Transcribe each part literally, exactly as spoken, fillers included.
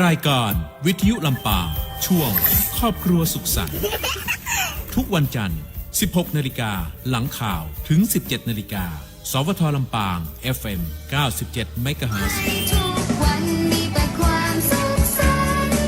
รายการวิทยุลำปาง ช่วงครอบครัวสุขสันต์ ทุกวันจันทร์ สิบหกนาฬิกา หลังข่าว ถึง สิบเจ็ดนาฬิกา สวท ลำปาง เอฟเอ็ม เก้าสิบเจ็ดเมกะเฮิรตซ์ ทุกวันมีแต่ความสุขสันต์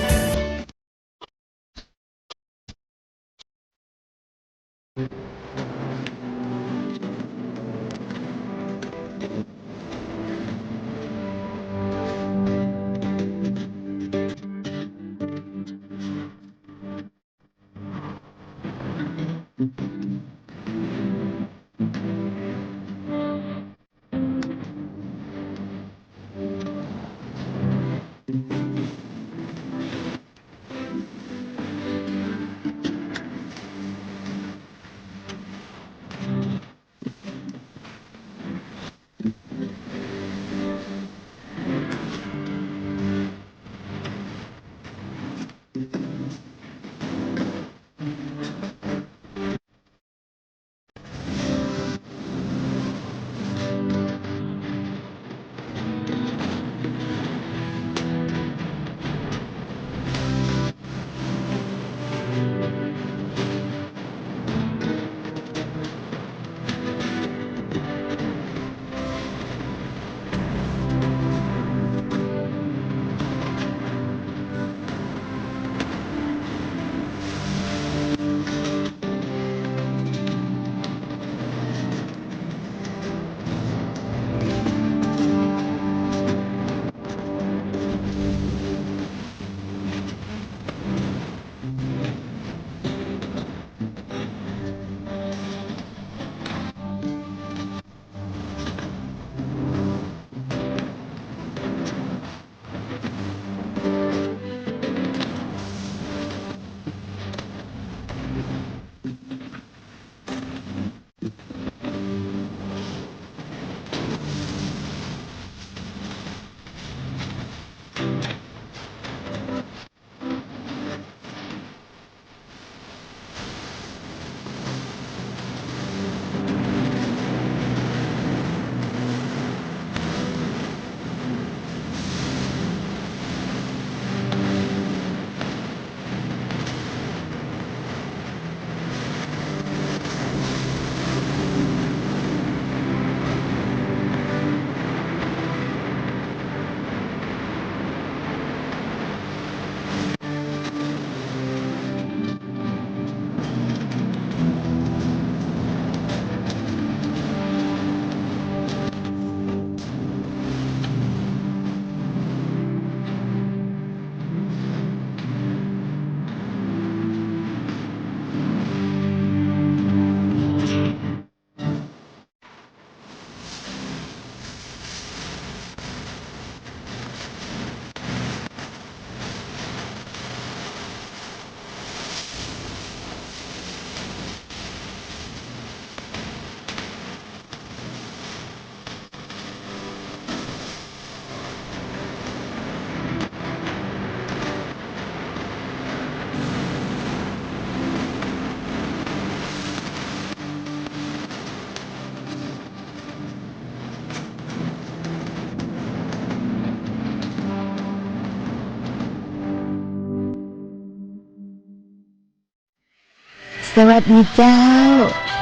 สวัสดีเจ้า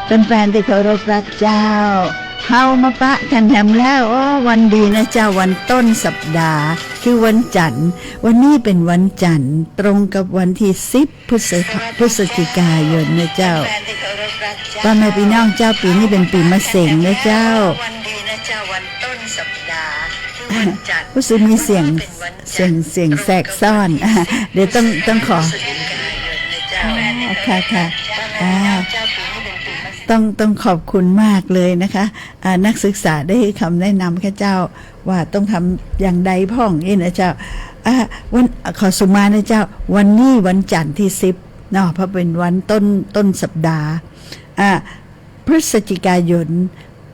แฟนๆ ตี้เคารพรักเจ้า เฮามาปะกั๋นแหมแล้ว อ้อ วันดีนะเจ้า วันต้นสัปดาห์ คือวันจันทร์ วันนี้เป๋นวันจันทร์ ตรงกับวันตี้สิบ พฤศ พฤศจิกายนนะเจ้า ป้อแม่ปี้น้องเจ้า ปี๋นี้เป๋นปี๋มะเสงนะเจ้า ฮู้สึกมีเสียง เสียง เสียงแทรกซ้อน เดี๋ยวต้อง ต้องขอ อ๋อ ค่ะ ค่ะ อ่า ต้อง ต้องขอบคุณมากเลยนะคะ อ่า นักศึกษาได้หื้อคำแนะนำข้าเจ้า ว่าต้องทำอย่างใดพ่องอี้นะเจ้า อ่า วัน ขอสุมานะเจ้า วันนี้วันจันทร์ตี้สิบเนาะ เพราะเป๋นวันต้น ต้นสัปดาห์ อ่า พฤศจิกายน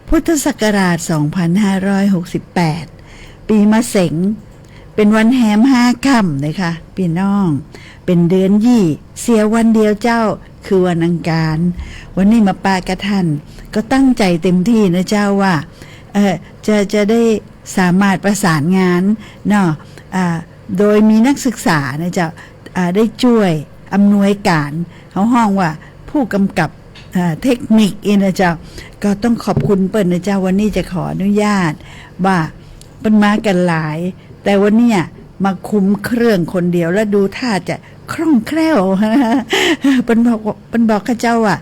พุทธศักราช สองพันห้าร้อยหกสิบแปด ปี๋มะเสง เป๋นวันแฮมห้าค่ำนะคะ ปี้น้อง เป๋นเดือนยี่ เสียวันเดียวเจ้า คือวันอังคาร วันนี้มาปะกับต้าน ก็ตั้งใจ๋เต็มตี้นะเจ้าว่า เอ่อ จะ จะได้สามารถประสานงานเนาะ อ่า โดยมีนักศึกษานะเจ้า อ่า ได้จ้วยอำนวยก๋าน เขาฮ้องว่าผู้กำกับ อ่า เทคนิคอี้นะเจ้า ก็ต้องขอบคุณเปิ้นนะเจ้า วันนี้จะขออนุญาตว่าเปิ้นมากั๋นหลาย แต่วันเนี้ยมาคุมเครื่องคนเดียว แล้วดูท่าจะคล่องแคล่ว เปิ้นบอกว่า เปิ้นบอกข้าเจ้าว่า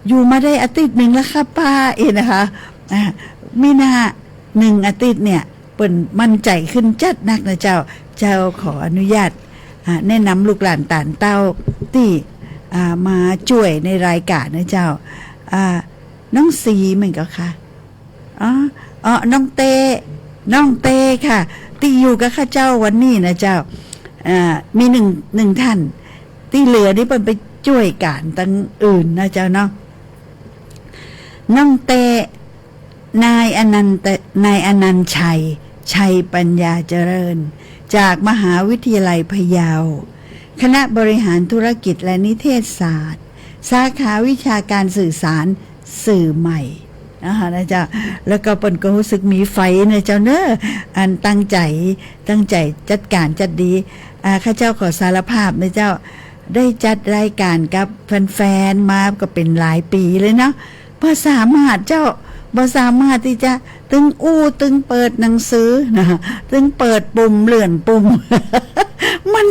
อยู่มาได้อาทิตย์นึ่งแล้วค่ะป้า เองนะคะ อ่า มีหน้า นึ่งอาทิตย์เนี่ย เปิ้นมั่นใจ๋ขึ้นจัดนักนะเจ้า เจ้าขออนุญาต อ่า แนะนำลูกหลานต๋านเต้าตี้ อ่า มาจ้วยในรายก๋านนะเจ้า อ่า น้องสีเหมือนกั๋นค่ะ อ๋อ อ๋อ น้องเต้ น้องเต้ค่ะ ตี้อยู่กับข้าเจ้าวันนี้นะเจ้า อ่า มีนึ่ง นึ่งท่าน ตี้เหลือนี่เปิ้นไปจ้วยก๋านตังอื่นนะเจ้าเนาะ น้องเต้ นายอนันต์ นายอนันต์ชัย ชัยปัญญาเจริญ จากมหาวิทยาลัยพะเยา คณะบริหารธุรกิจและนิเทศศาสตร์ สาขาวิชาการสื่อสาร สื่อใหม่ นะคะ นะเจ้า แล้วก็เปิ้นก็ฮู้สึกมีไฟนะเจ้าเนอะ อันตั้งใจ๋ ตั้งใจ๋จัดก๋านจัดดี อ่า ข้าเจ้าขอสารภาพนะเจ้า ได้จัดรายก๋านกับแฟนๆ มาก็เป๋นหลายปี๋เลยเนาะ บ่สามารถเจ้า บ่สามารถตี้จะตึงอู้ ตึงเปิดหนังสือนะ ตึงเปิดปุ่ม เลื่อนปุ่ม มัน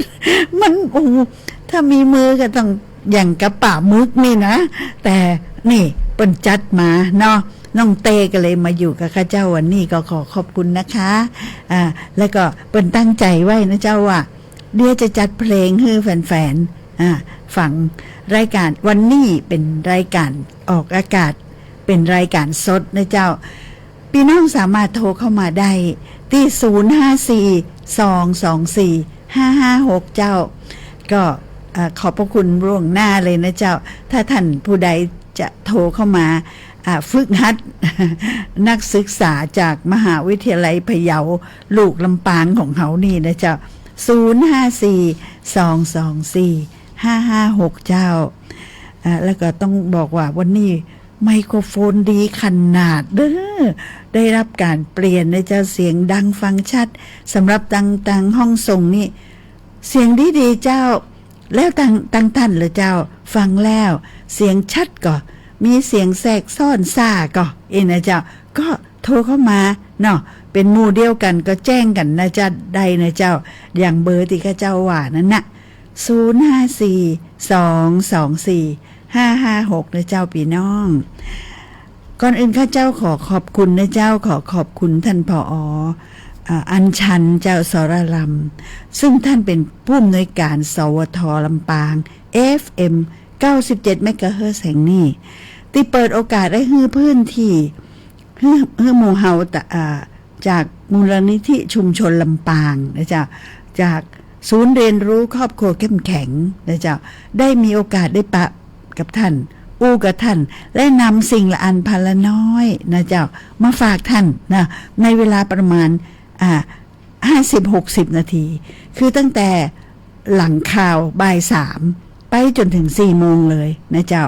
มัน โอ้โห ถ้ามีมือก็ต้อง อย่างกับป๋าหมึกนี่นะ แต่นี่เปิ้นจัดมาเนาะ น้องเต้ก็เลยมาอยู่กับข้าเจ้าวันนี้ ก็ขอขอบคุณนะคะ อ่า แล้วก็เปิ้นตั้งใจ๋ไว้นะเจ้าว่า เดี๋ยวจะจัดเพลงหื้อแฟนๆ อ่า ฟัง รายก๋านวันนี้เป๋นรายก๋านออกอากาศ เป๋นรายก๋านสดนะเจ้า ปี้น้องสามารถโทรเข้ามาได้ตี้ ศูนย์ห้าสี่ สองสองสี่ ห้าห้าหก เจ้า ก็ เอ่อ ขอบพระคุณล่วงหน้าเลยนะเจ้า ถ้าท่านผู้ใดจะโทรเข้ามา อ่า ฝึกหัด นักศึกษาจากมหาวิทยาลัยพะเยา ลูกลำปางของเฮานี่นะเจ้า ศูนย์ห้าสี่ สองสองสี่ ห้าห้าหก เจ้า อ่า แล้วก็ต้องบอกว่าวันนี้ ไมโครโฟนดีขนาดเด้อ ได้รับก๋านเปลี่ยนนะเจ้า เสียงดังฟังชัด สำหรับตัง ตังห้องส่งนี่ เสียงดีๆ เจ้า แล้วตัง ตังต้านเหรอเจ้า ฟังแล้ว เสียงชัดก่อ มีเสียงแทรกซ้อนซ่าก่อ เอ็นนะเจ้า ก็โทรเข้ามาเนาะ เป๋นหมู่เดียวกั๋นก็แจ้งกั๋นนะเจ้า ได้นะเจ้า อย่างเบอร์ตี้ข้าเจ้าว่านั้นน่ะ ศูนย์ห้าสี่ สองสองสี่ ห้าห้าหก นะเจ้าปี้น้อง ก่อนอื่นข้าเจ้าขอขอบคุณนะเจ้า ขอขอบคุณท่าน ผอ อ่า อัญชัน เจ้า สรลำ ซึ่งท่านเป๋นผู้อำนวยก๋าน สวท ลำปาง เอฟเอ็ม เก้าสิบเจ็ด เมกะเฮิรตซ์ แห่งนี้ ตี้เปิดโอกาสหื้อพื้นตี้ หื้อ หื้อหมู่เฮาตะ อ่า จากมูลนิธิชุมชนลำปางนะเจ้า จากศูนย์เรียนรู้ครอบครัวเข้มแข็งนะเจ้า ได้มีโอกาสได้ปะกับท่าน อู้กับท่าน และนำสิ่งละอันพันละน้อยนะเจ้า มาฝากท่านนะ ในเวลาประมาณ อ่า ห้าสิบ หกสิบ นาที คือตั้งแต่หลังข่าวบ่ายสาม ไปจ๋นถึงสี่โมงเลยนะเจ้า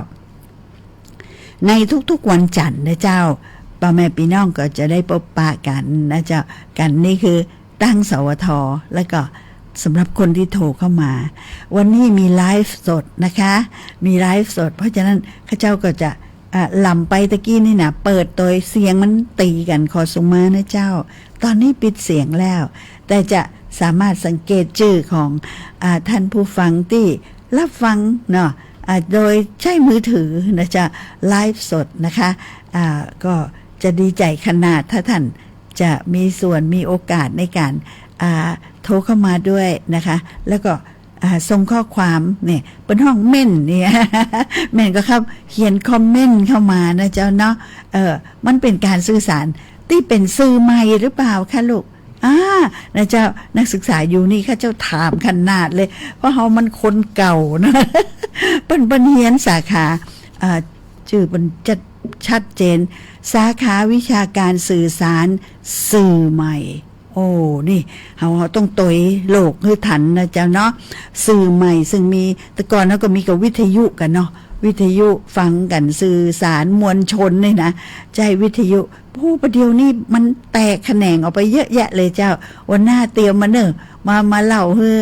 ในทุกๆ วันจันทร์นะเจ้า ป้อแม่ปี้น้องก็จะได้ปบปะกั๋นนะเจ้า กั๋นนี่คือตัง สวท แล้วก็สำหรับคนตี้โทรเข้ามา วันนี้มีไลฟ์สดนะคะ มีไลฟ์สด เพราะฉะนั้นข้าเจ้าก็จะ อ่ะ ลำไปตะกี้นี่นะ เปิดโตยเสียงมันตี๋กั๋น ขอสุมานะเจ้า ต๋อนนี้ปิดเสียงแล้ว แต่จะสามารถสังเกตจื้อของ อ่า ท่านผู้ฟังตี้รับฟังเนาะ อ่า โดยใช้มือถือนะเจ้า ไลฟ์สดนะคะ อ่า ก็จะดีใจ๋ขนาด ถ้าท่านจะมีส่วนมีโอกาสในก๋าน อ่า โทรเข้ามาด้วยนะคะ แล้วก็ อ่า ส่งข้อความเนี่ย เปิ้นฮ้องเม้นต์เนี่ย เม้นต์ก็ครับ เขียนคอมเมนต์เข้ามานะเจ้าเนาะ เออ มันเป๋นก๋านสื่อสารตี้เป๋นสื่อใหม่หรือเปล่าคะลูก อ่า นะเจ้า นักศึกษาอยู่นี่ข้าเจ้าถามขนาดเลย เพราะเฮามันคนเก่านะ เปิ้น เปิ้นเฮียนสาขา อ่า จื้อเปิ้นจัด ชัดเจน สาขาวิชาการสื่อสารสื่อใหม่ โอ้ นี่ เฮา เฮาต้องตวยโลกหื้อทันนะเจ้าเนาะ สื่อใหม่ซึ่งมี แต่ก่อนเฮาก็มีกับวิทยุกั๋นเนาะ วิทยุฟังกั๋น สื่อสารมวลชนเนี่ยนะ ใจ๊วิทยุ โอ้ ประเดี๋ยวนี้มันแตกแขนงออกไปเยอะแยะเลยเจ้า วันหน้าเตรียมมาเน่อ มา มาเล่าหื้อ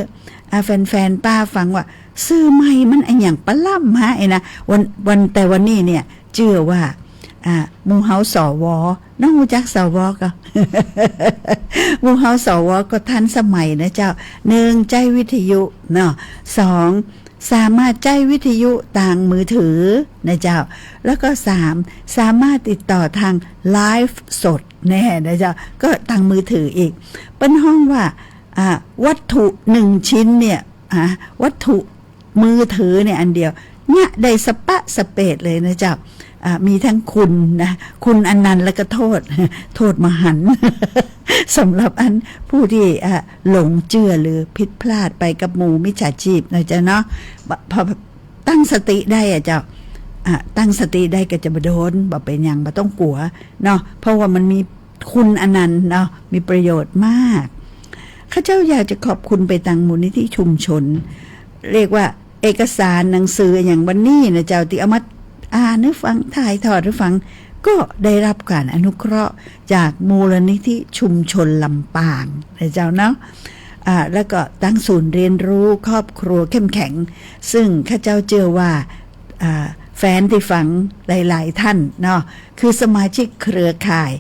อ่า แฟนๆ ป้าฟังว่า สื่อใหม่มันอะหยังปะล้ำฮะ ไอ้นะ วัน วัน แต่วันนี้เนี่ย เจื้อว่า อ่า หมู่เฮา สว น้องฮู้จัก สว ก่อ หมู่เฮา สว ก็ทันสมัยนะเจ้า หนึ่ง ใจ๊วิทยุเนาะ สอง สามารถใจ๊วิทยุตางมือถือนะเจ้า แล้วก็ สาม สามารถติดต่อตางไลฟ์สดแน่นะเจ้า ก็ตางมือถืออีก เปิ้นฮ้องว่า อ่า วัตถุหนึ่งชิ้นเนี่ย อ่า วัตถุมือถือเนี่ยอันเดียว เนี่ยได้สะปะสะเปดเลยนะเจ้า อ่า มีตึงคุณนะ คุณอนันต์ แล้วก็โทษ โทษมหันต์ สำหรับอันผู้ตี้ อ่า หลงเจื้อหรือผิดพลาดไปกับหมู่มิจฉาชีพนะเจ้าเนาะ บ่ พอตั้งสติได้อะเจ้า อ่า ตั้งสติได้ก็จะบ่โดน บ่เป๋นหยัง บ่ต้องกั๋วเนาะ เพราะว่ามันมีคุณอนันต์เนาะ มีประโยชน์มาก ข้าเจ้าอยากจะขอบคุณไปตางมูลนิธิชุมชน เรียกว่าเอกสารหนังสืออะหยังวันนี้นะเจ้า ตี้เอามาอ่านหื้อฟัง ถ่ายทอดหื้อฟัง ก็ได้รับก๋านอนุเคราะห์จากมูลนิธิชุมชนลำปางนะเจ้าเนาะ อ่า แล้วก็ตางศูนย์เรียนรู้ครอบครัวเข้มแข็ง ซึ่งข้าเจ้าเจื้อว่า อ่า แฟนตี้ฟังหลายๆ ท่านเนาะ คือสมาชิกเครือข่าย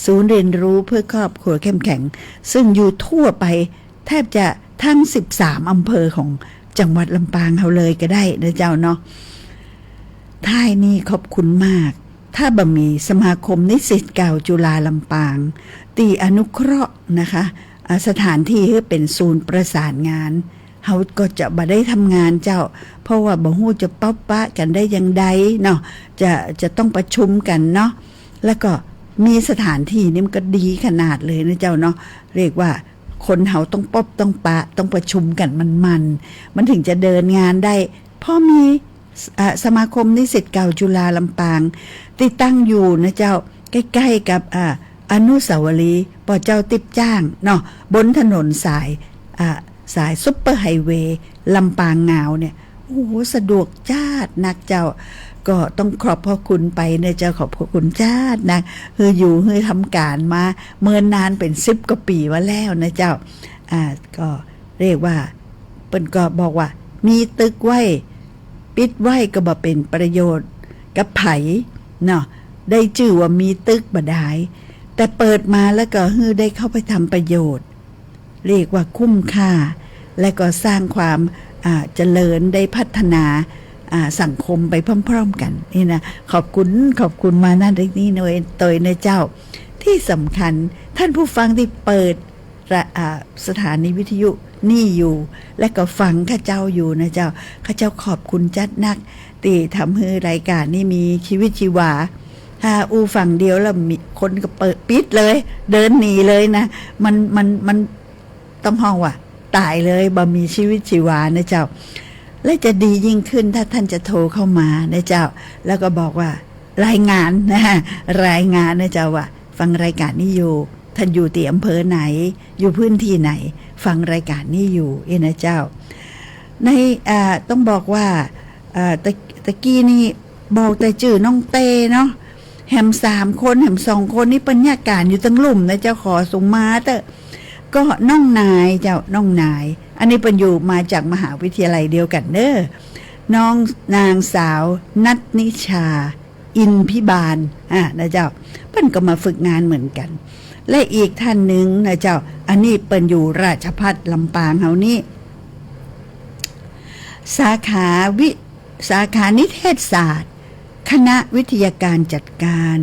ศูนย์เรียนรู้เพื่อครอบครัวเข้มแข็ง ซึ่งอยู่ทั่วไปแทบจะตึงสิบสามอำเภอของจังหวัดลำปางเฮาเลยก็ได้นะเจ้าเนาะ ท้ายนี้ขอบคุณมาก ถ้าบ่มีสมาคมนิสิตเก่าจุฬาลำปาง ตี้อนุเคราะห์นะคะ อ่า สถานที่หื้อเป๋นศูนย์ประสานงาน เฮาก็จะบ่ได้ทำงานเจ้า เพราะว่าบ่ฮู้จะปะปะกั๋นได้อย่างใดเนาะ จะ จะต้องประชุมกั๋นเนาะ แล้วก็มีสถานที่นี่มันก็ดีขนาดเลยนะเจ้าเนาะ เรียกว่าคนเฮาต้องปบต้องปะ ต้องประชุมกั๋นมันๆ มันถึงจะเดินงานได้ พอมี อ่า สมาคมนิสิตเก่าจุฬาลำปาง ตี้ตั้งอยู่นะเจ้า ใก้ๆ กับ อ่า อนุสาวรีย์ป้อเจ้าติ๊บจ้างเนาะ บนถนนสาย อ่า สายซุปเปอร์ไฮเวย์ลำปางงาวเนี่ย โอ้โห สะดวกจ๊าดนักเจ้า ก็ต้องขอบพระคุณไปนะเจ้า ขอบพระคุณจ๊าดนัก หื้ออยู่หื้อทำก๋านมาเมินนานเป๋นสิบกว่าปี๋มาแล้วนะเจ้า อ่า ก็เรียกว่า เปิ้นก็บอกว่า มีตึกไว้ ปิดไว้ก็บ่เป๋นประโยชน์กับใผเนาะ ได้จื้อว่ามีตึกบ่ดาย แต่เปิดมาแล้วก็หื้อได้เข้าไปทำประโยชน์ เรียกว่าคุ้มค่า และก็สร้างความ อ่า เจริญ ได้พัฒนา อ่า สังคมไปพร้อมๆ กั๋นนี่นะ ขอบคุณ ขอบคุณมาณตี้นี้โตยนะเจ้า ตี้สำคัญ ท่านผู้ฟังตี้เปิด อ่า สถานีวิทยุนี่อยู่ และก็ฟังข้าเจ้าอยู่นะเจ้า ข้าเจ้าขอบคุณจ๊าดนัก ตี้ทำหื้อรายก๋านนี่มีชีวิตชีวา ถ้าอู้ฝั่งเดียวแล้วมีคนก็เปิดปิดเลย เดินหนีเลยนะ มัน มัน มันต้องฮ้องว่าต๋ายเลย บ่มีชีวิตชีวานะเจ้า และจะดียิ่งขึ้นถ้าท่านจะโทรเข้ามานะเจ้า แล้วก็บอกว่า รายงานนะ รายงานนะเจ้าว่า ฟังรายก๋านนี้อยู่ ท่านอยู่ตี้อำเภอไหน อยู่พื้นที่ไหน ฟังรายก๋านนี้อยู่ เอ้ยนะเจ้า ใน อ่า ต้องบอกว่า อ่า ตะ ตะกี้นี่บอกแต่จื้อน้องเต้เนาะ แหมสามคน แหมสองคนนี่เปิ้นเยียะก๋านอยู่ตังลุ่มนะเจ้า ขอส่งมาเต๊อะ ก็น้องนายเจ้า น้องนาย อันนี้เปิ้นอยู่มาจากมหาวิทยาลัยเดียวกั๋นเน้อ น้อง นางสาว ณัฐนิชา อินพิบาล อ่า นะเจ้า เปิ้นก็มาฝึกงานเหมือนกั๋น และอีกท่านหนึ่งนะเจ้า อันนี้เปิ้นอยู่ราชภัฏลำปางเฮานี่ สาขาวิ สาขานิเทศศาสตร์ คณะวิทยาการจัดการ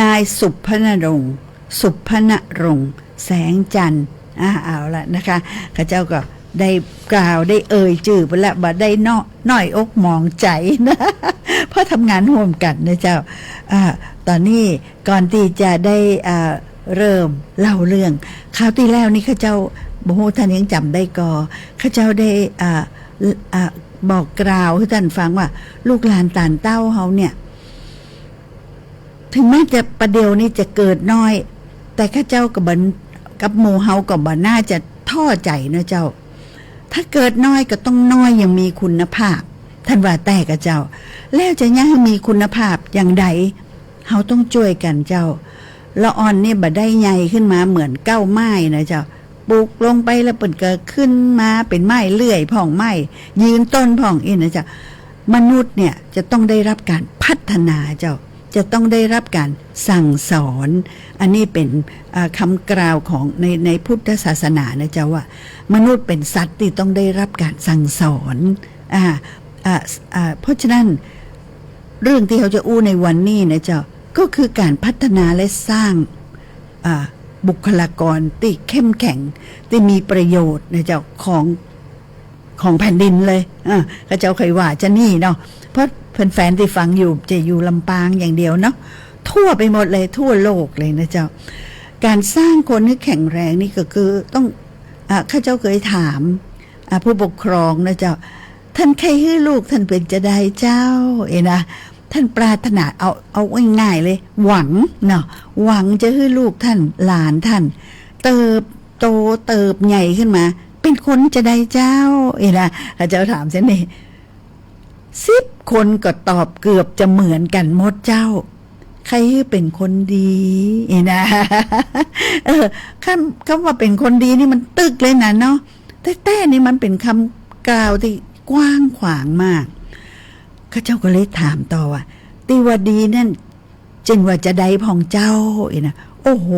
นายสุพนรงค์ สุพนรงค์ แสงจันทร์ อ่า เอาละนะคะ ข้าเจ้าก็ได้กล่าวได้เอ่ยจื้อไปละ บ่ได้น้อ น้อยอกหมองใจ๋นะ เพราะทำงานฮ่วมกั๋นนะเจ้า อ่า ต๋อนนี้ก่อนตี้จะได้ อ่า เริ่มเล่าเรื่อง คราวตี้แล้วนี่ข้าเจ้า บ่ฮู้ท่านยังจ๋ำได้ก่อ ข้าเจ้าได้ อ่า อ่า บอกกล่าวหื้อท่านฟังว่า ลูกหลานต๋านเต้าเฮาเนี่ย ถึงแม้จะประเดี๋ยวนี้จะเกิดน้อย แต่ข้าเจ้ากับบ่ กับหมู่เฮาก็บ่น่าจะท้อใจ๋นะเจ้า ถ้าเกิดน้อยก็ต้องน้อยอย่างมีคุณภาพ ท่านว่าแต๊ก่ะเจ้า แล้วจะเยียะหื้อมีคุณภาพอย่างใด เฮาต้องจ้วยกั๋นเจ้า ละอ่อนนี่บ่ได้ใหญ่ขึ้นมาเหมือนเก๊าไม้นะเจ้า ปลูกลงไปแล้วเปิ้นก็ขึ้นมาเป๋นไม้เลื่อยพ่อง ไม้ยืนต้นพ่องอี้นะเจ้า มนุษย์เนี่ยจะต้องได้รับการพัฒนาเจ้า จะต้องได้รับการสั่งสอน อันนี้เป๋น อ่า กำกล่าวของใน ในพุทธศาสนานะเจ้า ว่ามนุษย์เป๋นสัตว์ตี้ต้องได้รับการสั่งสอน อ่า อ่า อ่า เพราะฉะนั้น เรื่องตี้เฮาจะอู้ในวันนี้นะเจ้า ก็คือการพัฒนาและสร้าง อ่า บุคลากรตี้เข้มแข็ง ตี้มีประโยชน์นะเจ้า ของ ของแผ่นดินเลย อ่า ข้าเจ้าใค่ว่าจะอี้เนาะ เพราะแฟนๆ ตี้ฟังอยู่จะอยู่ลำปางอย่างเดียวเนาะ ทั่วไปหมดเลย ทั่วโลกเลยนะเจ้า การสร้างคนหื้อแข็งแรงนี่ก็คือต้อง อ่า ข้าเจ้าเคยถาม อ่า ผู้ปกครองนะเจ้า ต้านใค่หื้อลูกต้านเป๋นจาใดเจ้า เอนะ ต้านปรารถนา เอา เอาง่ายๆ เลย หวังเนาะ หวังจะหื้อลูกต้าน หลานต้าน เติบโต เติบใหญ่ขึ้นมา เป๋นคนจาใดเจ้า เอนะ ข้าเจ้าถามเช่นนี้ สิบคนก็ตอบเกือบจะเหมือนกั๋นหมดเจ้า ใค่หื้อเป๋นคนดี เอนะ เออ กำ กำว่าเป๋นคนดีนี่มันตึกเลยนะเนาะ แต๊ๆ นี่มันเป๋นกำกล่าวตี้กว้างขวางมาก ข้าเจ้าก็เลยถามต่อว่า ตี้ว่าดีนั้น เจ้นว่าจาใดพ่องเจ้า เอนะ โอ้โห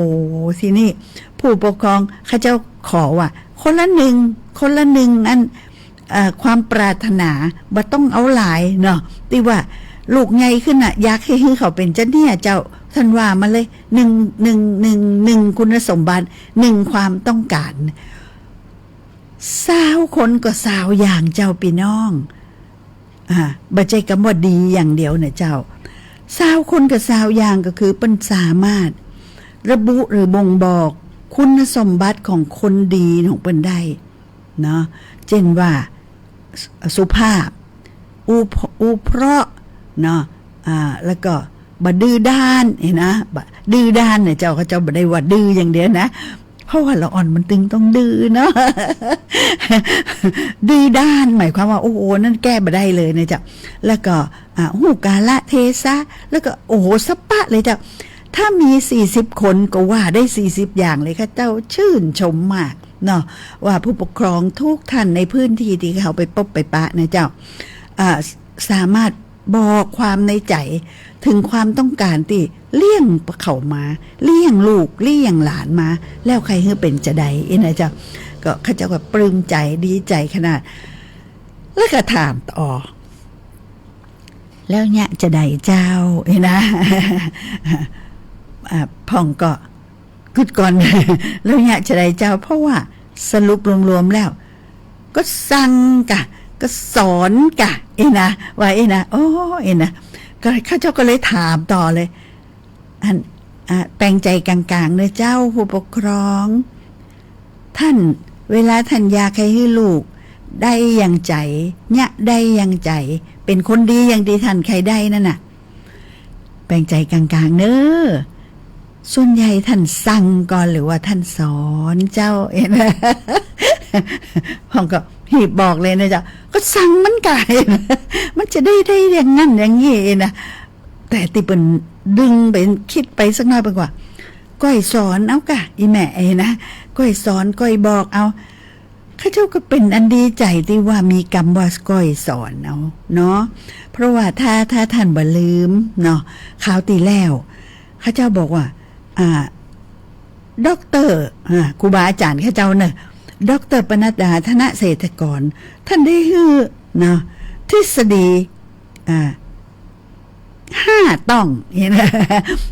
ทีนี้ผู้ปกครองข้าเจ้าขอว่า คนละนึ่ง คนละนึ่งอัน เอ่อ ความปรารถนา บ่ต้องเอาหลายเนาะ ตี้ว่าลูกใหญ่ขึ้นน่ะ อยากหื้อ หื้อเขาเป๋นจาเนี้ยเจ้า ต้านว่ามาเลย นึ่ง นึ่ง นึ่ง นึ่งคุณสมบัติ นึ่งความต้องก๋าน ซาวคนก็ซาวอย่างเจ้าปี้น้อง อ่า บ่ใจ้กำว่าดีอย่างเดียวนะเจ้า ซาวคนก็ซาวอย่างก็คือเปิ้นสามารถระบุหรือบ่งบอกคุณสมบัติของคนดีของเปิ้นได้เนาะ เจ้นว่า สุ สุภาพ อู้ อู้เพราะเนาะ อ่า แล้วก็บ่ดื้อด้าน เห็นนะ บ่ดื้อด้านเนี่ยเจ้า ข้าเจ้าบ่ได้ว่าดื้ออย่างเดียวนะ เพราะว่าละอ่อนมันตึงต้องดื้อเนาะ ดื้อด้านหมายความว่า โอ้โห นั่นแก้บ่ได้เลยนะเจ้า แล้วก็ อ่า ฮู้กาลเทศะ แล้วก็ โอ้โห สะปะเลยเจ้า ถ้ามีสี่สิบคนก็ว่าได้สี่สิบอย่างเลย ข้าเจ้าชื่นชมมากเนาะ ว่าผู้ปกครองทุกท่านในพื้นที่ตี้เขาไปปบไปปะนะเจ้า อ่า สามารถบอกความในใจ๋ เถิงความต้องก๋านตี้เลี้ยงเขามา เลี้ยงลูก เลี้ยงหลานมา แล้วใค่หื้อเป๋นจาใด เอนะเจ้า ก็ข้าเจ้าก็ปลื้มใจ๋ ดีใจ๋ขนาด แล้วก็ถามต่อ แล้วเยียะจาใดเจ้า เอนะ อ่า พ่องก็ กึ๊ดก่อน แล้วเยียะจาใดเจ้า เพราะว่าสรุปรวมๆ แล้ว ก็สั่งก่ะ ก็สอนก่ะ เอนะ ว่าเอนะ โอ้ เอนะ ก็ข้าเจ้าก็เลยถามต่อเลย อัน อ่ะ แปลงใจ๋ก๋างๆ เน่อเจ้า ผู้ปกครอง ต้าน เวลาต้านอยากหื้อลูก ได้อย่างใจ๋ เยียะได้อย่างใจ๋ เป๋นคนดีอย่างตี้ต้านใค่ได้นั่นน่ะ แปลงใจ๋ก๋างๆ เน่อ ส่วนใหญ่ต้านสั่งก่อนหรือว่าต้านสอนเจ้า เอนะ พ่องก็หีบบอกเลยนะเจ้า ก็สั่งมันก่ะ มันจะได้ ได้อย่างนั้นอย่างนี้นะ แต่ตี้เปิ้นดึงไปกึ๊ดไปสักหน้อยเปิ้นว่า ก้อยสอนเอาก่ะ อี่แม่ เอนะ ก้อยสอน ก้อยบอกเอา ข้าเจ้าก็เป๋นอันดีใจ๋ตี้ว่ามีกำว่าก้อยสอนเอาเนาะ เพราะว่าถ้า ถ้าต้านบ่ลืมเนาะ คราวตี้แล้ว ข้าเจ้าบอกว่า อ่า ด็อกเตอร์ อ่า ครูบาอาจ๋ารย์ข้าเจ้าเน่อ ด็อกเตอร์ปนัดดา ธนเศรษฐกร ต้านได้หื้อเนาะ ทฤษฎี อ่า ห้าต้อง เห็นไหม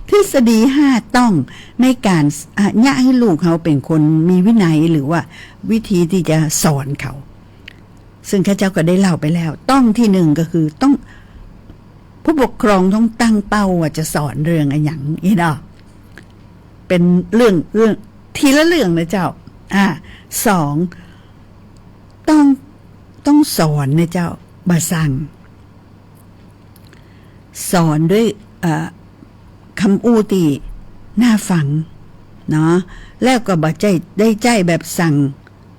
ทฤษฎีห้าต้องในก๋าน อ่ะ เยียะหื้อลูกเฮาเป๋นคนมีวินัย หรือว่าวิธีตี้จะสอนเขา ซึ่งข้าเจ้าก็ได้เล่าไปแล้ว ต้องตี้นึ่งก็คือต้อง ผู้ปกครองต้องตั้งเป้าว่าจะสอนเรื่องอะหยัง เห็นบ่ เป๋นเรื่อง เรื่อง ทีละเรื่องนะเจ้า อ่า สอง ต้อง ต้องสอนนะเจ้า บ่สั่ง สอนด้วย เอ่อ กำอู้ตี้น่าฟังเนาะ แล้วก็บ่ใจ้ ได้ใจ้แบบสั่ง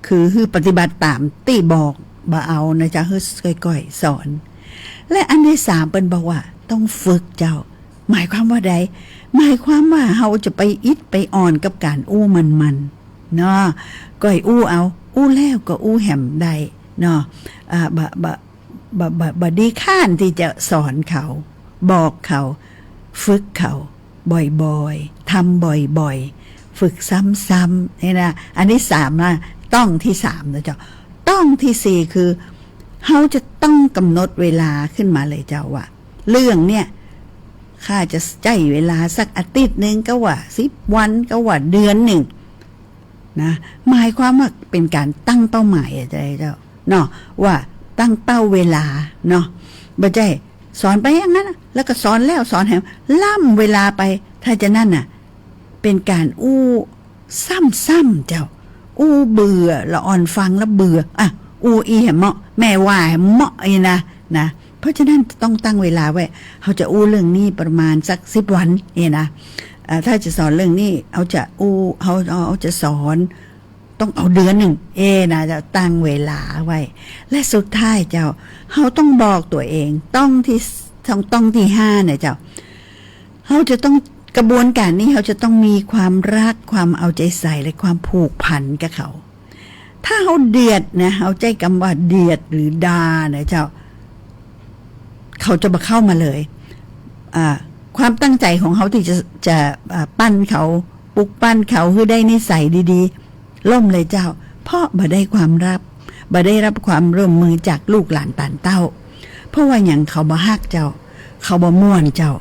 คือหื้อปฏิบัติต๋ามตี้บอก บ่เอานะเจ้า หื้อก้อยๆ สอน และอันตี้สามเปิ้นบอกว่าต้องฝึกเจ้า หมายความว่าใด หมายความว่าเฮาจะไปอิดไปอ่อนกับก๋านอู้มันๆ เนาะ ก้อยอู้เอา อู้แล้วก็อู้แหมได้เนาะ อ่า บ่ บ่ บ่ บ่ บ่ดีค้านตี้จะสอนเขา บอกเขา ฝึกเขา บ่อยๆ ทำบ่อยๆ ฝึกซ้ำๆ นี่นะ อันตี้สามนะ ต้องตี้สามนะเจ้า ต้องตี้สี่คือ เฮาจะต้องกำหนดเวลาขึ้นมาเลยเจ้าว่า เรื่องเนี่ย ข้าจะใจ๊เวลาสักอาทิตย์นึ่ง ก็ว่าสิบวัน ก็ว่าเดือนนึ่ง นะ หมายความว่าเป๋นก๋านตั้งเป้าหมายอะเจ้า เนาะ ว่าตั้งเป้าเวลาเนาะ บ่ใจ้สอนไปอย่างนั้นน่ะ แล้วก็สอนแล้วสอนแหม ล่ำเวลาไป ถ้าจะนั้นน่ะ เป๋นก๋านอู้ซ้ำๆ เจ้า อู้เบื่อ ละอ่อนฟังแล้วเบื่อ อ่ะ อู้อี้แหมเหมาะ แม่ว่าแหมเหมาะอี้นะ นะ เพราะฉะนั้นต้องตั้งเวลาไว้ เฮาจะอู้เรื่องนี้ประมาณสักสิบวัน อี้นะ เอ่อ ถ้าจะสอนเรื่องนี้ เฮาจะอู้ เฮา เฮาจะสอน ต้องเอาเดือนนึ่ง อี้นะ จะตั้งเวลาไว้ และสุดท้ายเจ้า เฮาต้องบอกตั๋วเอง ต้องตี้ ต้อง ต้องตี้ห้านะเจ้า เฮาจะต้อง กระบวนก๋านนี้ เฮาจะต้องมีความฮัก ความเอาใจ๋ใส่ และความผูกพันกับเขา ถ้าเฮาเดียดนะ เฮาใจ๊กำว่าเดียดหรือด่านะเจ้า เขาจะบ่เข้ามาเลย อ่า ความตั้งใจ๋ของเฮาตี้จะ จะ อ่า ปั้นเขา ปลุกปั้นเขาหื้อได้นิสัยดีๆ ล่มเลยเจ้า เพราะบ่ได้ความฮัก บ่ได้ฮับความร่วมมือจากลูกหลานตานเต้า เพราะว่าหยัง เขาบ่ฮักเจ้า เขาบ่ม่วนเจ้า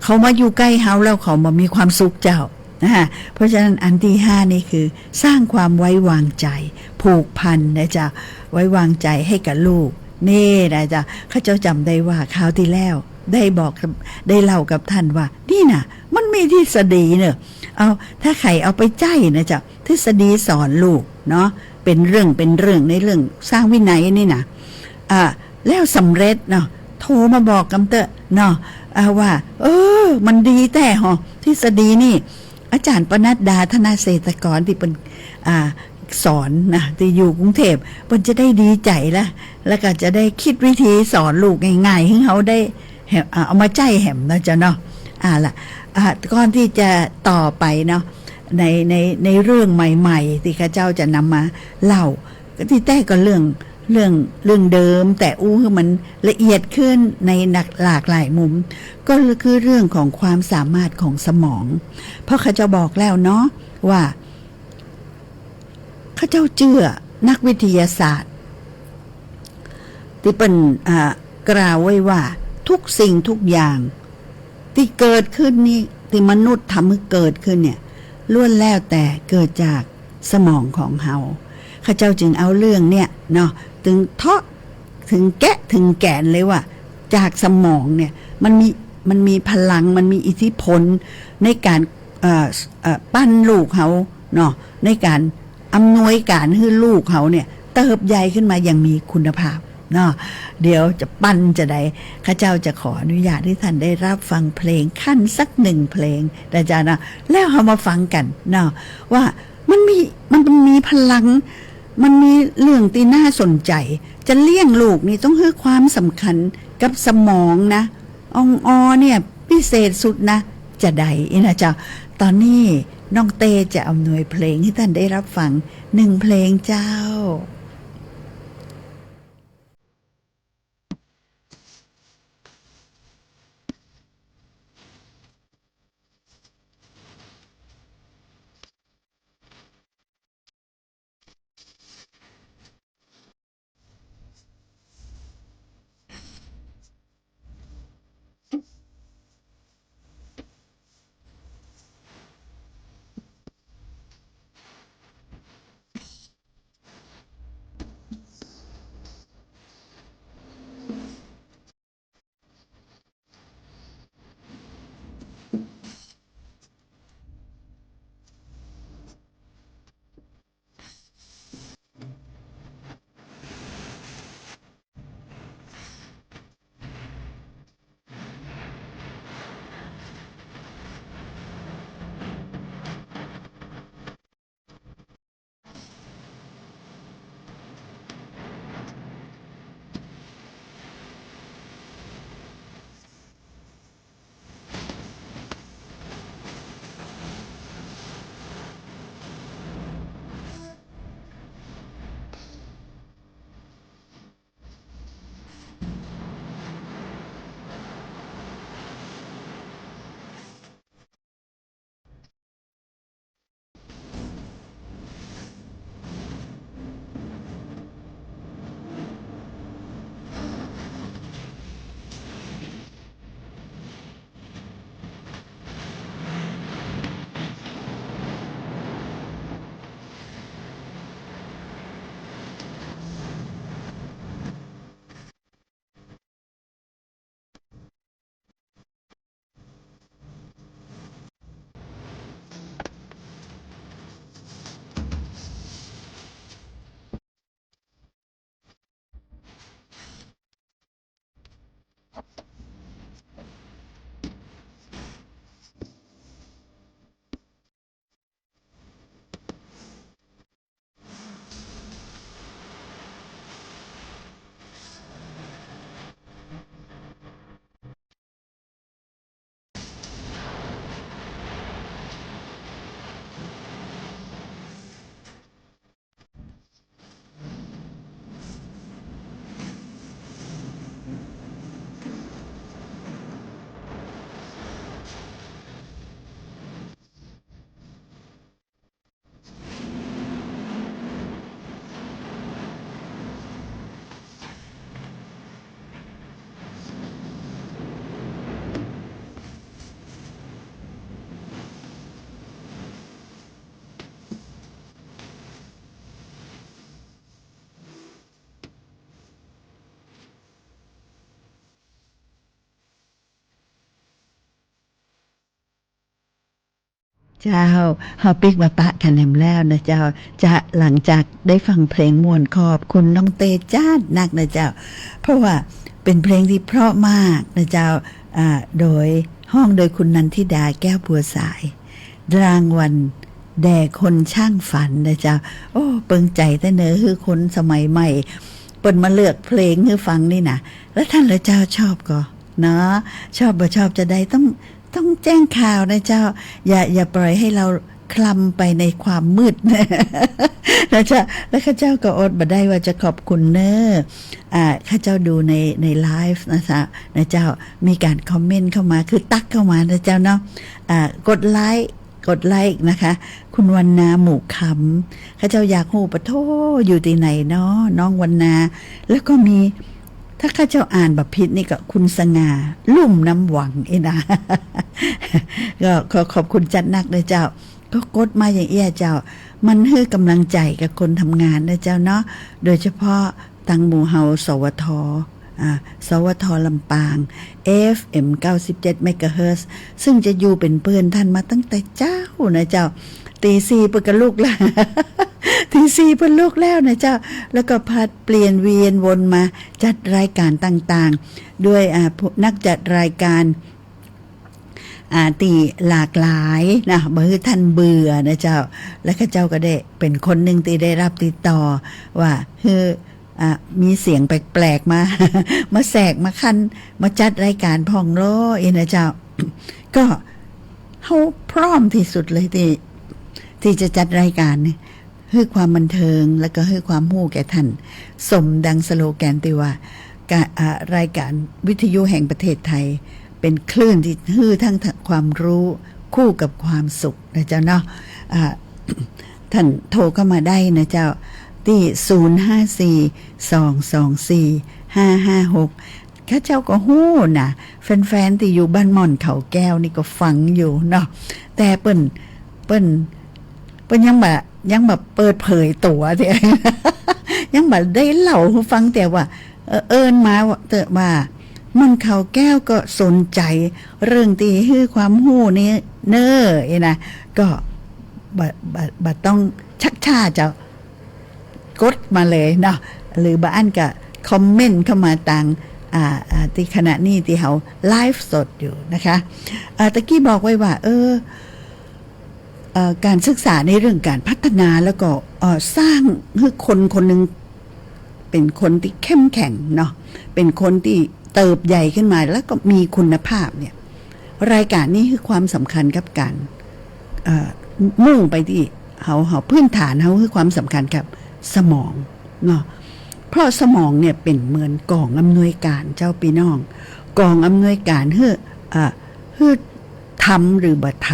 เขามาอยู่ใก้เฮาแล้วเขาบ่มีความสุขเจ้า นะฮะ เพราะฉะนั้นอันตี้ห้านี่คือสร้างความไว้วางใจ๋ ผูกพันนะเจ้า ไว้วางใจ๋หื้อกับลูก นี่นะเจ้า ข้าเจ้าจ๋ำได้ว่าคราวตี้แล้วได้บอก ได้เล่ากับต้านว่า นี่นะ มันมีทฤษฎีเน่อ เอา ถ้าใผเอาไปใจ๊นะเจ้า ทฤษฎีสอนลูกเนาะ เป๋นเรื่อง เป๋นเรื่องในเรื่องสร้างวินัยนี่นะ อ่า แล้วสำเร็จเนาะ โทรมาบอกกำเต๊อะเนาะ อ่า ว่า เออ มันดีแต๊หอ ทฤษฎีนี่ อาจ๋ารย์ปนัดดา ธนเศรษฐกร ตี้เปิ้น อ่า สอนนะ ตี้อยู่กรุงเทพฯ เปิ้นจะได้ดีใจ๋ละ แล้วก็จะได้กึ๊ดวิธีสอนลูกง่ายๆ หื้อเฮาได้ แหม อ่า เอามาใจ๊แหมนะเจ้าเนาะ อ่า ละ อ่า ก่อนตี้จะต่อไปเนาะ ใน ใน ในเรื่องใหม่ๆ ตี้ข้าเจ้าจะนำมาเล่า ก็ตี้แต๊ก็เรื่อง เรื่อง เรื่องเดิม แต่อู้หื้อมันละเอียดขึ้นในหลาก หลากหลายมุม ก็คือเรื่องของความสามารถของสมอง เพราะข้าเจ้าบอกแล้วเนาะว่า ข้าเจ้าเจื้อนักวิทยาศาสตร์ ตี้เปิ้น อ่า กล่าวไว้ว่าทุกสิ่งทุกอย่างตี้เกิดขึ้นนี่ ตี้มนุษย์ทำหื้อเกิดขึ้นเนี่ย ล้วนแล้วแต่เกิดจากสมองของเฮา ข้าเจ้าจึงเอาเรื่องเนี่ยเนาะ ตึงเทาะ ถึงแกะ ถึงแกนเลยว่า จากสมองเนี่ย มันมี มันมีพลัง มันมีอิทธิพลในก๋าน เอ่อ เอ่อ ปั้นลูกเฮาเนาะ ในก๋านอำนวยก๋านหื้อลูกเฮาเนี่ย เติบใหญ่ขึ้นมาอย่างมีคุณภาพเนาะ เดี๋ยวจะปั้นจะใด ข้าเจ้าจะขออนุญาตหื้อต้านได้ฮับฟังเพลงคันสักหนึ่งเพลงนะเจ้าเนาะ แล้วเฮามาฟังกั๋นเนาะ ว่ามันมี มันมีพลัง มันมีเรื่องตี้น่าสนใจ๋ จะเลี้ยงลูกนี่ต้องหื้อความสำคัญกับสมองนะ อองออเนี่ยพิเศษสุดนะ จะใดอี้นะเจ้า ต๋อนนี้น้องเต้จะอำนวยเพลงหื้อต้านได้ฮับฟังหนึ่งเพลงเจ้า เจ้า เฮาปิ๊กมาปะกั๋นแหมแล้วนะเจ้า จะหลังจากได้ฟังเพลงม่วน ขอบคุณน้องเต้จ๊าดนักนะเจ้า เพราะว่าเป๋นเพลงตี้เพราะมากนะเจ้า อ่า โดย ฮ้องโดยคุณนันทิดา แก้วบัวสาย รางวัลแด่คนช่างฝันนะเจ้า โอ้ เปิงใจ๋แต๊เนอะ หื้อคนสมัยใหม่ เปิ้นมาเลือกเพลงหื้อฟังนี่นะ แล้วต้านละเจ้าชอบก่อ เนาะ ชอบบ่ชอบจาใด ต้อง ต้องแจ้งข่าวนะเจ้า อย่า อย่าปล่อยหื้อเฮาคลำไปในความมืด นะเจ้า แล้วข้าเจ้าก็อดบ่ได้ว่าจะขอบคุณเน้อ อ่า ข้าเจ้าดูใน ในไลฟ์นะเจ้า นะเจ้า มีก๋านคอมเมนต์เข้ามา คือตั๊กเข้ามานะเจ้าเนาะ อ่า กดไลก์ กดไลก์นะคะ คุณวรรณา หมู่คำ ข้าเจ้าอยากฮู้ ปะโธ่ อยู่ตี้ไหนเนาะ น้องวรรณา แล้วก็มี ถ้าข้าเจ้าอ่านบ่ผิดนี่ก็คุณสง่า ลุ่มน้ำหวัง อี้นะ ก็ขอขอบคุณจ๊าดนักเน้อเจ้า ก็กดมาอย่างเอี้ยเจ้า มันหื้อก๋ำลังใจ๋กับคนทำงานนะเจ้าเนาะ โดยเฉพาะตังหมู่เฮา สวท อ่า สวท ลำปาง เอฟเอ็ม เก้าสิบเจ็ด เมกะเฮิรตซ์ ซึ่งจะอยู่เป๋นเปื้อนต้านมาตั้งแต่เจ๊านะเจ้า ตีสี่เปิ้นก็ลุกแล้ว ตีสี่เปิ้นลุกแล้วนะเจ้า แล้วก็ผลัดเปลี่ยนเวียนวนมาจัดรายการต่างๆ ด้วย อ่า ผู้ นักจัดรายการ อ่า ตี้หลากหลายนะ บ่หื้อต้านเบื่อนะเจ้า และข้าเจ้าก็ได้เป๋นคนนึ่งตี้ได้ฮับติดต่อว่า หื้อ อ่า มีเสียงแปลกๆ มา มาแทรก มาคั่น มาจัดรายการพ่องลอ อี้นะเจ้า ก็เฮาพร้อมตี้สุดเลยตี้ ตี้จะจัดรายการนี่ หื้อความบันเทิง แล้วก็หื้อความฮู้แก่ต้าน สมดังสโลแกนตี้ว่า กะ อ่า รายการวิทยุแห่งประเทศไทย เป๋นคลื่นตี้หื้อทั้งความฮู้ คู่กับความสุขนะเจ้าเนาะ อ่า ต้านโทรเข้ามาได้นะเจ้า ตี้ ศูนย์ห้าสี่ สองสองสี่ ห้าห้าหก ข้าเจ้าก็ฮู้นะ แฟนๆ ตี้อยู่บ้านหม่อนเขาแก้วนี่ก็ฟังอยู่เนาะ แต่เปิ้น เปิ้น เปิ้นยังบ่ ยังบ่เปิดเผยตั๋วเตื้อ ยังบ่ได้เล่าหื้อฟังเตื้อว่า เออ เอิ้นมาเตื้อว่า หม่อนเขาแก้วก็สนใจ๋เรื่องตี้หื้อความฮู้นี่เน้อ อี้นะ ก็บ่ บ่ บ่ต้องชักช้าเจ้า กดมาเลยเนาะ หรือบ่อั้นก็คอมเมนต์เข้ามาตาง อ่า อ่า ตี้ขณะนี้ตี้เฮาไลฟ์สดอยู่นะคะ อ่า ตะกี้บอกไว้ว่า เออ เอ่อ ก๋านศึกษาในเรื่องก๋านพัฒนา แล้วก็ เอ่อ สร้างหื้อคนคนนึ่งเป๋นคนตี้เข้มแข็งเนาะ เป๋นคนตี้เติบใหญ่ขึ้นมา แล้วก็มีคุณภาพเนี่ย รายการนี้หื้อความสำคัญกับก๋าน เอ่อ มุ่งไปตี้เฮา เฮา พื้นฐานเฮาหื้อความสำคัญกับสมองเนาะ เพราะสมองเนี่ยเป๋นเหมือนก๋องอำนวยก๋านเจ้าปี้น้อง ก๋องอำนวยก๋านหื้อ เอ่อ หื้อทำหรือบ่ท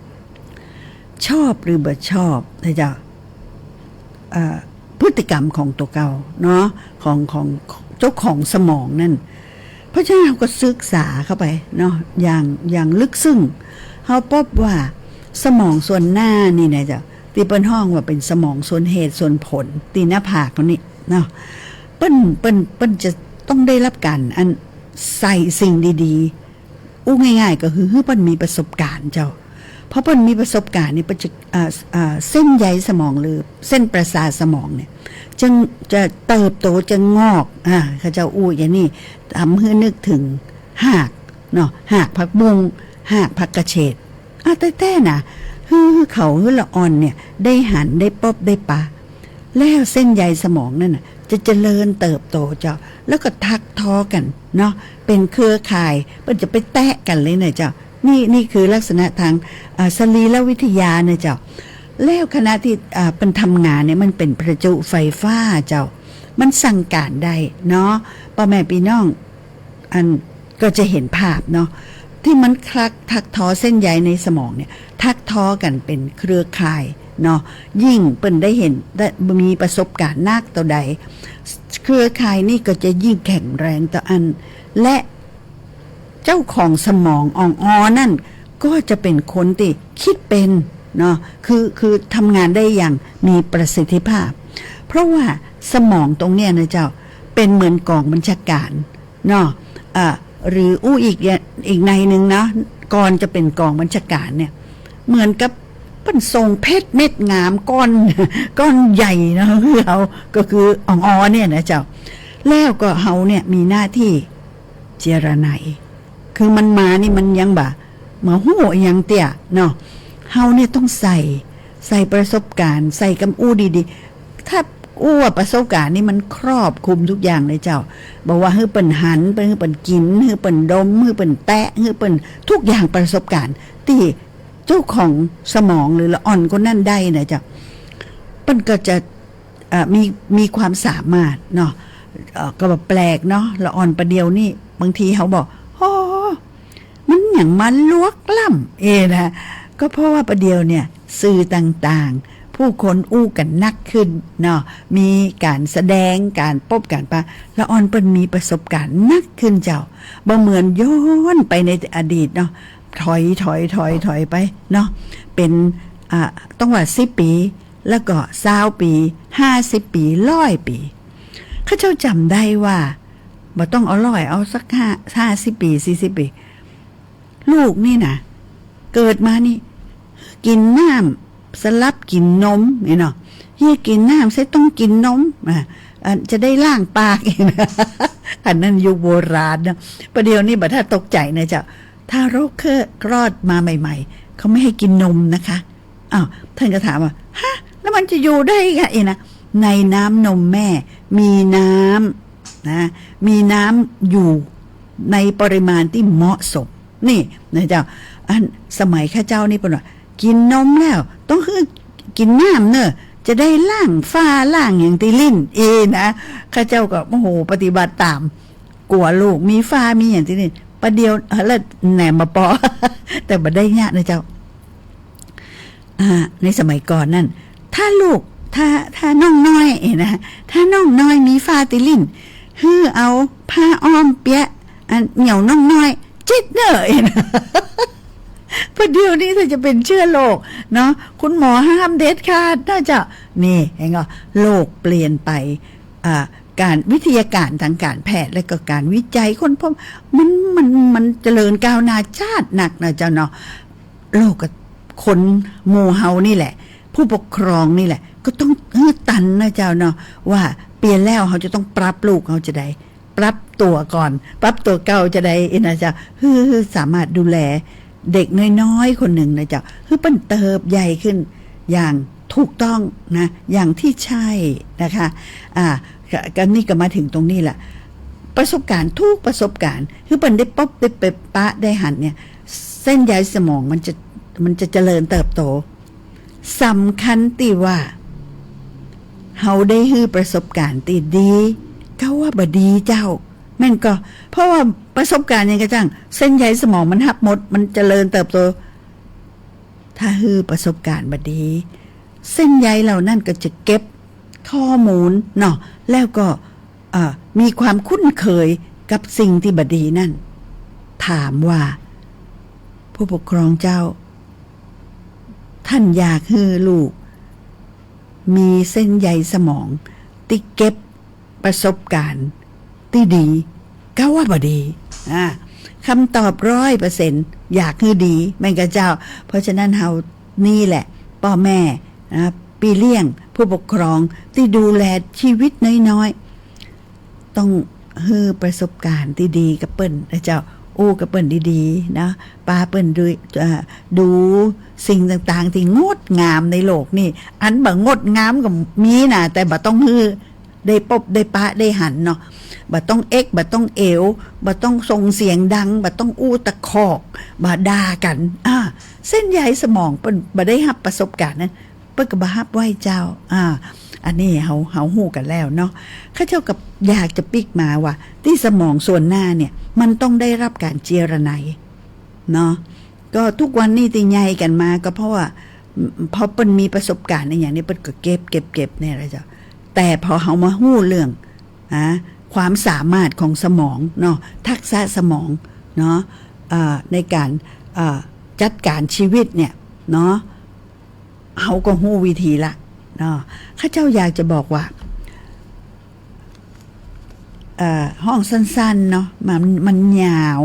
ำ ชอบหรือบ่ชอบนะเจ้า เอ่อ พฤติกรรมของตั๋วเก่าเนาะ ของ ของเจ้าของสมองนั่น เพราะฉะนั้นเฮาก็ศึกษาเข้าไปเนาะ อย่าง อย่างลึกซึ้ง เฮาปบว่าสมองส่วนหน้านี่นะเจ้า ตี้เปิ้นฮ้องว่าเป๋นสมองส่วนเหตุส่วนผล ตี้หน้าผากเฮานี่เนาะ เปิ้น เปิ้น เปิ้นจะต้องได้ฮับก๋านอันใส่สิ่งดีๆ อู้ง่ายๆ ก็คือหื้อเปิ้นมีประสบก๋ารณ์เจ้า พอเปิ้นมีประสบก๋ารณ์นี่ เปิ้นจะ เอ่อ เอ่อ เส้นใยสมองหรือเส้นประสาทสมองเนี่ย จะ จะเติบโต จะงอก อ่า เขาเจ้าอู้อย่างนี้ ทำหื้อนึกเถิงฮากเนาะ ฮากผักบุ้ง ฮากผักกระเฉด อ่ะ แต๊ๆ นะ หื้อ หื้อเขา หื้อละอ่อนเนี่ย ได้หัน ได้ปบ ได้ปะ แล้วเส้นใยสมองนั่นน่ะ จะเจริญเติบโตเจ้า แล้วก็ถักทอกั๋นเนาะ เป๋นเครือข่าย เปิ้นจะไปแตะกั๋นเลยนะเจ้า นี่ นี่คือลักษณะตาง อ่า สรีรวิทยานะเจ้า แล้วขณะตี้ อ่า เปิ้นทำงานเนี่ย มันเป๋นประจุไฟฟ้าเจ้า มันสั่งก๋านได้เนาะ ป้อแม่ปี้น้อง อันก็จะหันภาพเนาะ ตี้มันคลักถักทอเส้นใยในสมองเนี่ย ถักทอกั๋นเป๋นเครือข่ายเนาะ ยิ่งเปิ้นได้หัน ได้มีประสบก๋ารณ์นักเต้าใด เครือข่ายนี่ก็จะยิ่งแข็งแรงเต้าอั้น และเจ้าของสมองอ่องออนั่น ก็จะเป๋นคนตี้คิดเป๋นเนาะ คือ คือทำงานได้อย่างมีประสิทธิภาพ เพราะว่าสมองตรงเนี้ยนะเจ้า เป๋นเหมือนก๋องบัญชาก๋าร เนาะ อ่า หรืออู้อีก อีกในหนึ่งเนาะ ก่อนจะเป๋นก๋องบัญชาก๋ารเนี่ย เหมือนกับเปิ้นส่งเพชรเม็ดงามก้อน ก้อนใหญ่เนาะ หื้อเฮา ก็คืออ่องออเนี่ยนะเจ้า แล้วก็เฮาเนี่ยมีหน้าตี้เจียรไน คือมันมานี่มันยังบ่า บ่ฮู้อะหยังเตื้อเนาะ เฮาเนี่ยต้องใส่ ใส่ประสบการณ์ ใส่กำอู้ดีๆ ถ้าอู้ว่าประสบการณ์นี่มันครอบคลุมทุกอย่างเลยเจ้า บ่ว่าหื้อเปิ้นหัน หื้อเปิ้นกิ๋น หื้อเปิ้นดม หื้อเปิ้นแตะ หื้อเปิ้นทุกอย่างประสบการณ์ ตี้เจ้าของสมองหรือละอ่อนคนนั้นได้นะเจ้า เปิ้นก็จะ เอ่อ มี มีความสามารถเนาะ เอ่อ ก็บ่แปลกเนาะ ละอ่อนประเดี๋ยวนี่ บางทีเฮาบอก โอ้ มันหยังมาลวกล้ำ เอนะ ก็เพราะว่าประเดี๋ยวเนี่ย สื่อต่างๆ ผู้คนอู้กั๋นนักขึ้นเนาะ มีก๋านแสดง ก๋านปบก๋านปะ ละอ่อนเปิ้นมีประสบการณ์นักขึ้นเจ้า บ่เหมือนย้อนไปในอดีตเนาะ ถอย ถอย ถอย ถอยไปเนาะ เป๋น อ่า ต้องว่าสิบปี๋ แล้วก็ซาวปี๋ ห้าสิบปี๋ ร้อยปี๋ ข้าเจ้าจ๋ำได้ว่า บ่ต้องเอาร้อย เอาสักห้า ห้าสิบปี๋ สี่สิบปี๋ ลูกนี่นะ เกิดมานี่ กิ๋นน้ำสลับกิ๋นนมนี่เนาะ เหียกิ๋นน้ำใส่ต้องกิ๋นนม อ่ะ อันจะได้ล้างปาก อันนั้นยุคโบราณเนาะ ประเดี๋ยวนี้บ่ถ้าตกใจ๋นะเจ้า ทารกคลอดมาใหม่ๆ เขาไม่ให้กิ๋นนมนะคะ อ้าว ท่านก็ถามว่า ฮะ แล้วมันจะอยู่ได้ไงนะ ในน้ำนมแม่มีน้ำนะ มีน้ำอยู่ในปริมาณที่เหมาะสม นี่นะเจ้า อันสมัยข้าเจ้านี่เปิ้นว่า กิ๋นนมแล้วต้องหื้อกิ๋นน้ำเน่อ จะได้ล้างฝ้าล้างหยังตี้ลิ้น เอนะ ข้าเจ้าก็ โอ้โห ปฏิบัติต๋าม กั๋วลูกมีฝ้ามีหยังตี้ลิ้น ประเดี๋ยว เอ่อ แล้วแหนมบ่ปอ แต่บ่ได้เยียะนะเจ้า อ่า ในสมัยก่อนนั่น ถ้าลูก ถ้า ถ้าน้องน้อยเอนะ ถ้าน้องน้อยมีฝ้าตี้ลิ้น หื้อเอาผ้าอ้อมเปียะ อันเหนี่ยวน้องน้อย จิดเน่อเอนะ ประเดี๋ยวนี้ถ้าจะเป๋นเจื้อโรคเนาะ คุณหมอห้ามเด็ดขาดนะเจ้า นี่ หันก่อ โลกเปลี่ยนไป อ่า ก๋านวิทยาการตางก๋านแพทย์ และก็ก๋านวิจัยค้นพบ มัน มัน มันเจริญก้าวหน้าจ๊าดนักนะเจ้าเนาะ โลกกับคนหมู่เฮานี่แหละ ผู้ปกครองนี่แหละ ก็ต้องหื้อตันนะเจ้าเนาะ ว่าเปลี่ยนแล้วเฮาจะต้องปรับลูกเฮาจะใด ปรับตั๋วก่อน ปรับตั๋วเก่าจะใดเอนะเจ้า หื้อ หื้อสามารถดูแลเด็กน้อยๆ คนนึ่งนะเจ้า หื้อเปิ้นเติบใหญ่ขึ้นอย่างถูกต้องนะ อย่างที่ใช่นะคะ อ่า ก็ ก็นี่ก็มาถึงตรงนี้ละ ประสบการณ์ ทุกประสบการณ์ หื้อเปิ้นได้ปบ ได้ไปปะ ได้หันเนี่ย เส้นใยสมองมันจะ มันจะเจริญเติบโต สำคัญตี้ว่า เฮาได้หื้อประสบการณ์ตี้ดี กาว่าบ่ดีเจ้า แม่นก่อ เพราะว่าประสบการณ์หยังก็จ้าง เส้นใยสมองมันฮับหมด มันเจริญเติบโต ถ้าหื้อประสบการณ์บ่ดี เส้นใยเหล่านั้นก็จะเก็บข้อมูลเนาะ แล้วก็ เอ่อ มีความคุ้นเคยกับสิ่งตี้บ่ดีนั่น ถามว่า ผู้ปกครองเจ้า ท่านอยากหื้อลูก มีเส้นใยสมองตี้เก็บประสบการณ์ตี้ดี กาว่าบ่ดี อ่า คำตอบร้อยเปอร์เซ็นต์ อยากหื้อดี แม่นก่อเจ้า เพราะฉะนั้นเฮานี่แหละ ป้อแม่นะ ปี้เลี้ยง ผู้ปกครองตี้ดูแลชีวิตน้อยๆ ต้องหื้อประสบการณ์ตี้ดีกับเปิ้นนะเจ้า อู้กับเปิ้นดีๆ นะ ปาเปิ้นดู เอ่อ ดูสิ่งต่างๆ ตี้งดงามในโลกนี่ อันบ่งดงามก็มีนะ แต่บ่ต้องหื้อได้ปบ ได้ปะ ได้หันเนาะ บ่ต้องเอ็ก บ่ต้องเอว บ่ต้องส่งเสียงดัง บ่ต้องอู้ตะคอก บ่ด่ากั๋น อ่า เส้นใยสมองเปิ้นบ่ได้ฮับประสบการณ์นั้น เปิ้นก็บ่ฮับไว้เจ้า อ่า อันนี้เฮา เฮาฮู้กั๋นแล้วเนาะ ข้าเจ้าก็อยากจะปิ๊กมาว่า ตี้สมองส่วนหน้าเนี่ย มันต้องได้ฮับก๋านเจียรไนเนาะ ก็ทุกวันนี้ตี้ใหญ่กั๋นมาก็เพราะว่า พอเปิ้นมีประสบการณ์อะหยังนี่ เปิ้นก็เก็บ เก็บ เก็บเนี่ยแหละเจ้า แต่พอเฮามาฮู้เรื่อง นะ ความสามารถของสมองเนาะ ทักษะสมองเนาะ เอ่อ ในก๋าน เอ่อ จัดก๋านชีวิตเนี่ยเนาะ เฮาก็ฮู้วิธีละเนาะ ข้าเจ้าอยากจะบอกว่า เอ่อ ฮ้องสั้นๆ เนาะ มัน มันยาว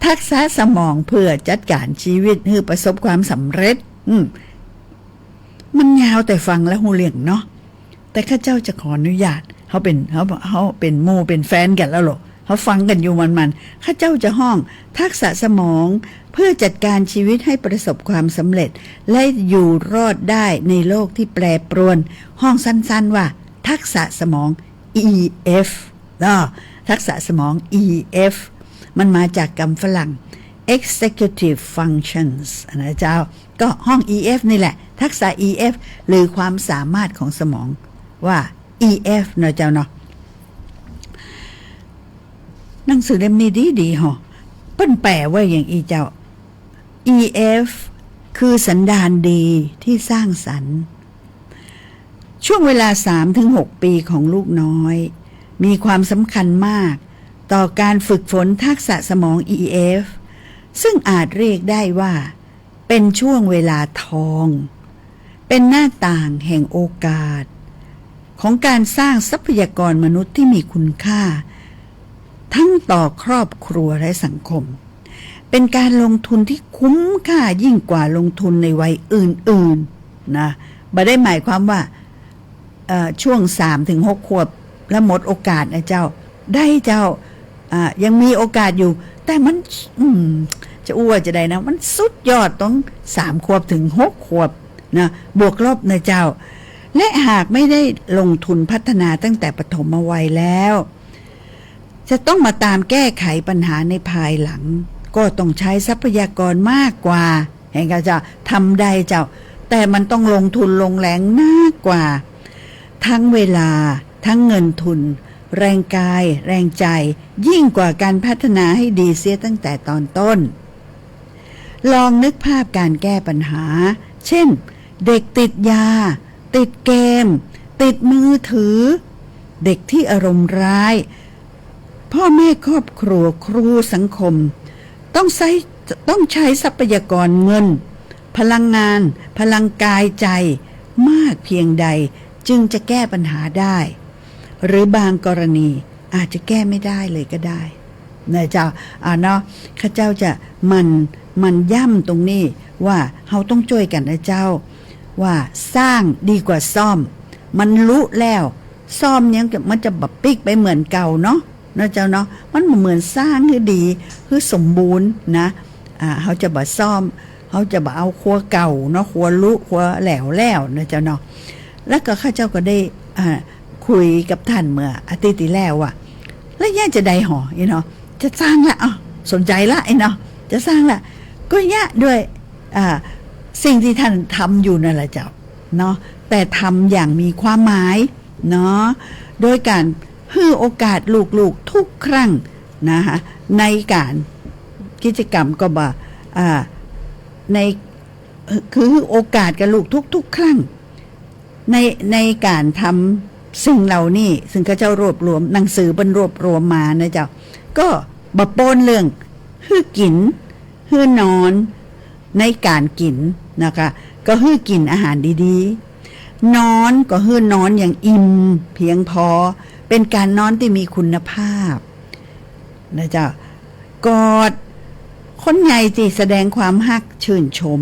ทักษะสมองเพื่อจัดการชีวิตหื้อประสบความสำเร็จ อืม มันยาวแต่ฟังแล้วฮู้เรื่องเนาะ แต่ข้าเจ้าจะขออนุญาต เฮาเป๋น เฮา เฮาเป๋นหมู่เป๋นแฟนกั๋นแล้วเหรอ เฮาฟังกั๋นอยู่มันๆ ข้าเจ้าจะฮ้องทักษะสมองเพื่อจัดการชีวิตให้ประสบความสำเร็จ และอยู่รอดได้ในโลกที่แปรปรวน ฮ้องสั้นๆ ว่าทักษะสมอง อีเอฟ เนาะ ทักษะสมอง อีเอฟ มันมาจากกำฝรั่ง executive functions นะเจ้า ก็ฮ้อง อีเอฟ นี่แหละ ทักษะ อีเอฟ หรือความสามารถของสมอง ว่า อีเอฟ เนาะเจ้าเนาะ หนังสือเล่มนี้ดีๆ ฮะ เปิ้นแปลว่าอย่างอี้เจ้า อีเอฟ คือสันดานดีที่สร้างสรรค์ ช่วงเวลาสามถึงหกปีของลูกน้อย มีความสำคัญมากต่อการฝึกฝนทักษะสมอง อีเอฟ ซึ่งอาจเรียกได้ว่าเป็นช่วงเวลาทอง เป็นหน้าต่างแห่งโอกาส ของการสร้างทรัพยากรมนุษย์ที่มีคุณค่า ทั้งต่อครอบครัวและสังคม เป็นการลงทุนที่คุ้มค่ายิ่งกว่าลงทุนในวัยอื่นๆ นะ บ่ได้หมายความว่า เอ่อ ช่วงสามถึงหกขวบแล้วหมดโอกาสนะเจ้า ได้เจ้า อ่า ยังมีโอกาสอยู่ แต่มัน อืม จะอู้ว่าจะใดนะ มันสุดยอดตรงสามขวบถึงหกขวบนะ บวกลบนะเจ้า และหากไม่ได้ลงทุนพัฒนาตั้งแต่ปฐมวัยแล้ว จะต้องมาตามแก้ไขปัญหาในภายหลัง ก็ต้องใช้ทรัพยากรมากกว่า เห็นก่ะเจ้า ทำได้เจ้า แต่มันต้องลงทุนลงแรงมากกว่า ทั้งเวลา ทั้งเงินทุน แรงกาย แรงใจ ยิ่งกว่าการพัฒนาให้ดีเสียตั้งแต่ตอนต้น ลองนึกภาพการแก้ปัญหา เช่น เด็กติดยา ติดเกม ติดมือถือ เด็กที่อารมณ์ร้าย พ่อแม่ครอบครัว ครู สังคม ต้องใช้ ต้องใช้ทรัพยากรเงิน พลังงาน พลังกายใจ มากเพียงใด จึงจะแก้ปัญหาได้ หรือบางกรณีอาจจะแก้ไม่ได้เลยก็ได้ นะเจ้า อ่าเนาะ ข้าเจ้าจะหมั่น หมั่นย้ำตรงนี้ว่าเฮาต้องจ้วยกั๋นนะเจ้า ว่าสร้างดีกว่าซ่อม มันลุแล้ว ซ่อมยังจะ มันจะบ่ปิ๊กไปเหมือนเก่าเนาะ นะเจ้าเนาะ มันบ่เหมือนสร้างหื้อดี หื้อสมบูรณ์นะ อ่า เฮาจะบ่ซ่อม เฮาจะบ่เอาครัวเก่าเนาะ ครัวลุ ครัวแหลวแล้วนะเจ้าเนาะ แล้วก็ข้าเจ้าก็ได้ อ่า คุยกับต้านเมื่ออาทิตย์ตี้แล้วอะ แล้วเยียะจะใดหอ อี้เนาะ จะสร้างละ อ้าว สนใจละ อี้เนาะ จะสร้างละ ก็เยียะด้วย อ่า สิ่งตี้ต้านทำอยู่นั่นแหละเจ้า เนาะ แต่ทำอย่างมีความหมาย เนาะ โดยก๋านหื้อโอกาสลูกๆ ทุกครั้งนะคะ ในก๋านกิจกรรมก็บ่า อ่า ใน คือหื้อโอกาสกับลูกทุกๆ ครั้ง ใน ในก๋านทำสิ่งเหล่านี้ ซึ่งข้าเจ้ารวบรวม หนังสือเปิ้นรวบรวมมานะเจ้า ก็บ่ปนเรื่องหื้อกิ๋น หื้อนอน ในก๋านกิ๋นนะคะ ก็หื้อกิ๋นอาหารดีๆ นอนก็หื้อนอนอย่างอิ่มเพียงพอ เป๋นก๋านนอนตี้มีคุณภาพนะเจ้า กอดคนใหญ่ตี้แสดงความฮักชื่นชม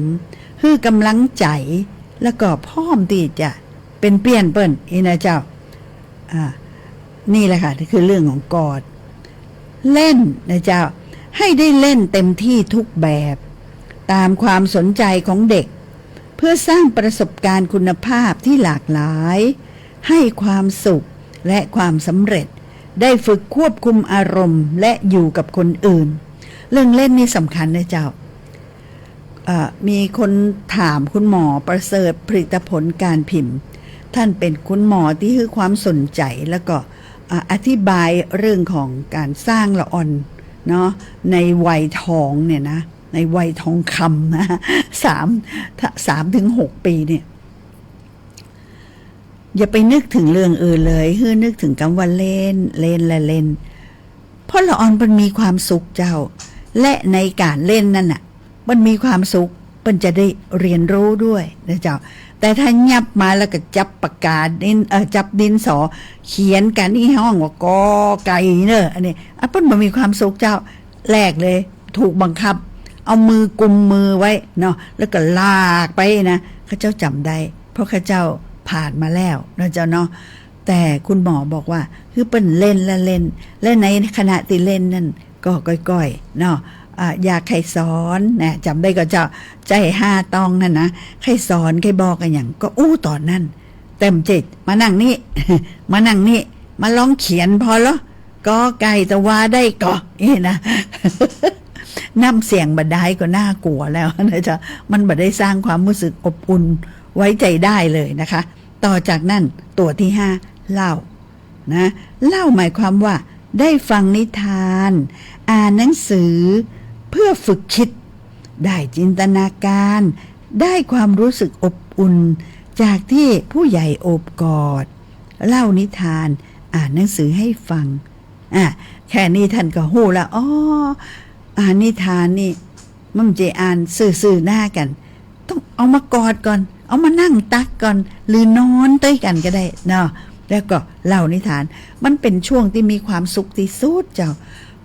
หื้อก๋ำลังใจ๋ แล้วก็พร้อมตี้จะเป๋นเปี้ยนเปิ้น อี้นะเจ้า อ่า นี่แหละค่ะ คือเรื่องของกอด เล่นนะเจ้า ให้ได้เล่นเต็มที่ทุกแบบ ตามความสนใจของเด็ก เพื่อสร้างประสบการณ์คุณภาพที่หลากหลาย ให้ความสุขและความสำเร็จ ได้ฝึกควบคุมอารมณ์และอยู่กับคนอื่น เรื่องเล่นนี่สำคัญนะเจ้า เอ่อ มีคนถามคุณหมอประเสริฐผลิตผลการพิมพ์ ต้านเป๋นคุณหมอตี้หื้อความสนใจ๋ แล้วก็ อ่า อธิบายเรื่องของก๋านสร้างละอ่อนเนาะ ในวัยทองเนี่ยนะ ในวัยทองคำนะ สาม สามถึงหกปีเนี่ย อย่าไปนึกถึงเรื่องอื่นเลย หื้อนึกถึงกำว่าเล่น เล่นและเล่น เพราะละอ่อนมันมีความสุขเจ้า และในก๋านเล่นนั่นน่ะ มันมีความสุข มันจะได้เรียนรู้ด้วยนะเจ้า แต่ถ้ายับมาแล้วก็จับปากกาดิน เอ่อ จับดินสอ เขียนกั๋น อี้ฮ้องว่ากอไก่เน่อ อันนี้ อ่ะ เปิ้นบ่มีความสุขเจ้า แรกเลย ถูกบังคับ เอามือกุมมือไว้เนาะ แล้วก็ลากไปนะ ข้าเจ้าจ๋ำได้ เพราะข้าเจ้าผ่านมาแล้วนะเจ้าเนาะ แต่คุณหมอบอกว่า คือเปิ้นเล่นละเล่น และในขณะตี้เล่นนั่นก็ก้อยๆ เนาะ อ่า อยากใค่สอนนะ จ๋ำได้ก่อเจ้า ใจ้ห้าต้องหั้นนะ ใค่สอน ใค่บอกอะหยังก็อู้ต๋อนนั้น แต่บ่ใจ้ มานั่งนี่ มานั่งนี่ มาลองเขียนผ่อเหรอ กอไก่ตะวาได้ก่อ อี้นะ น้ำเสียงบ่าดายก็น่ากลัวแล้วนะเจ้า มันบ่ได้สร้างความรู้สึกอบอุ่นไว้ใจได้เลยนะคะ ต่อจากนั้นตั๋วตี้ห้า เล่า นะ เล่าหมายความว่าได้ฟังนิทาน อ่านหนังสือเพื่อฝึกคิด ได้จินตนาการ ได้ความรู้สึกอบอุ่น จากที่ผู้ใหญ่โอบกอด เล่านิทาน อ่านหนังสือให้ฟัง อ่ะ แค่นี้ต้านก็ฮู้ละ อ๋อ อ่านนิทานนี่ มันบ่ใจ้อ่านซื่อๆ หน้ากั๋น ต้องเอามากอดก่อน เอามานั่งตักก่อน หรือนอนตวยกั๋นก็ได้เนาะ แล้วก็เล่านิทาน มันเป๋นช่วงตี้มีความสุขตี้สุดเจ้า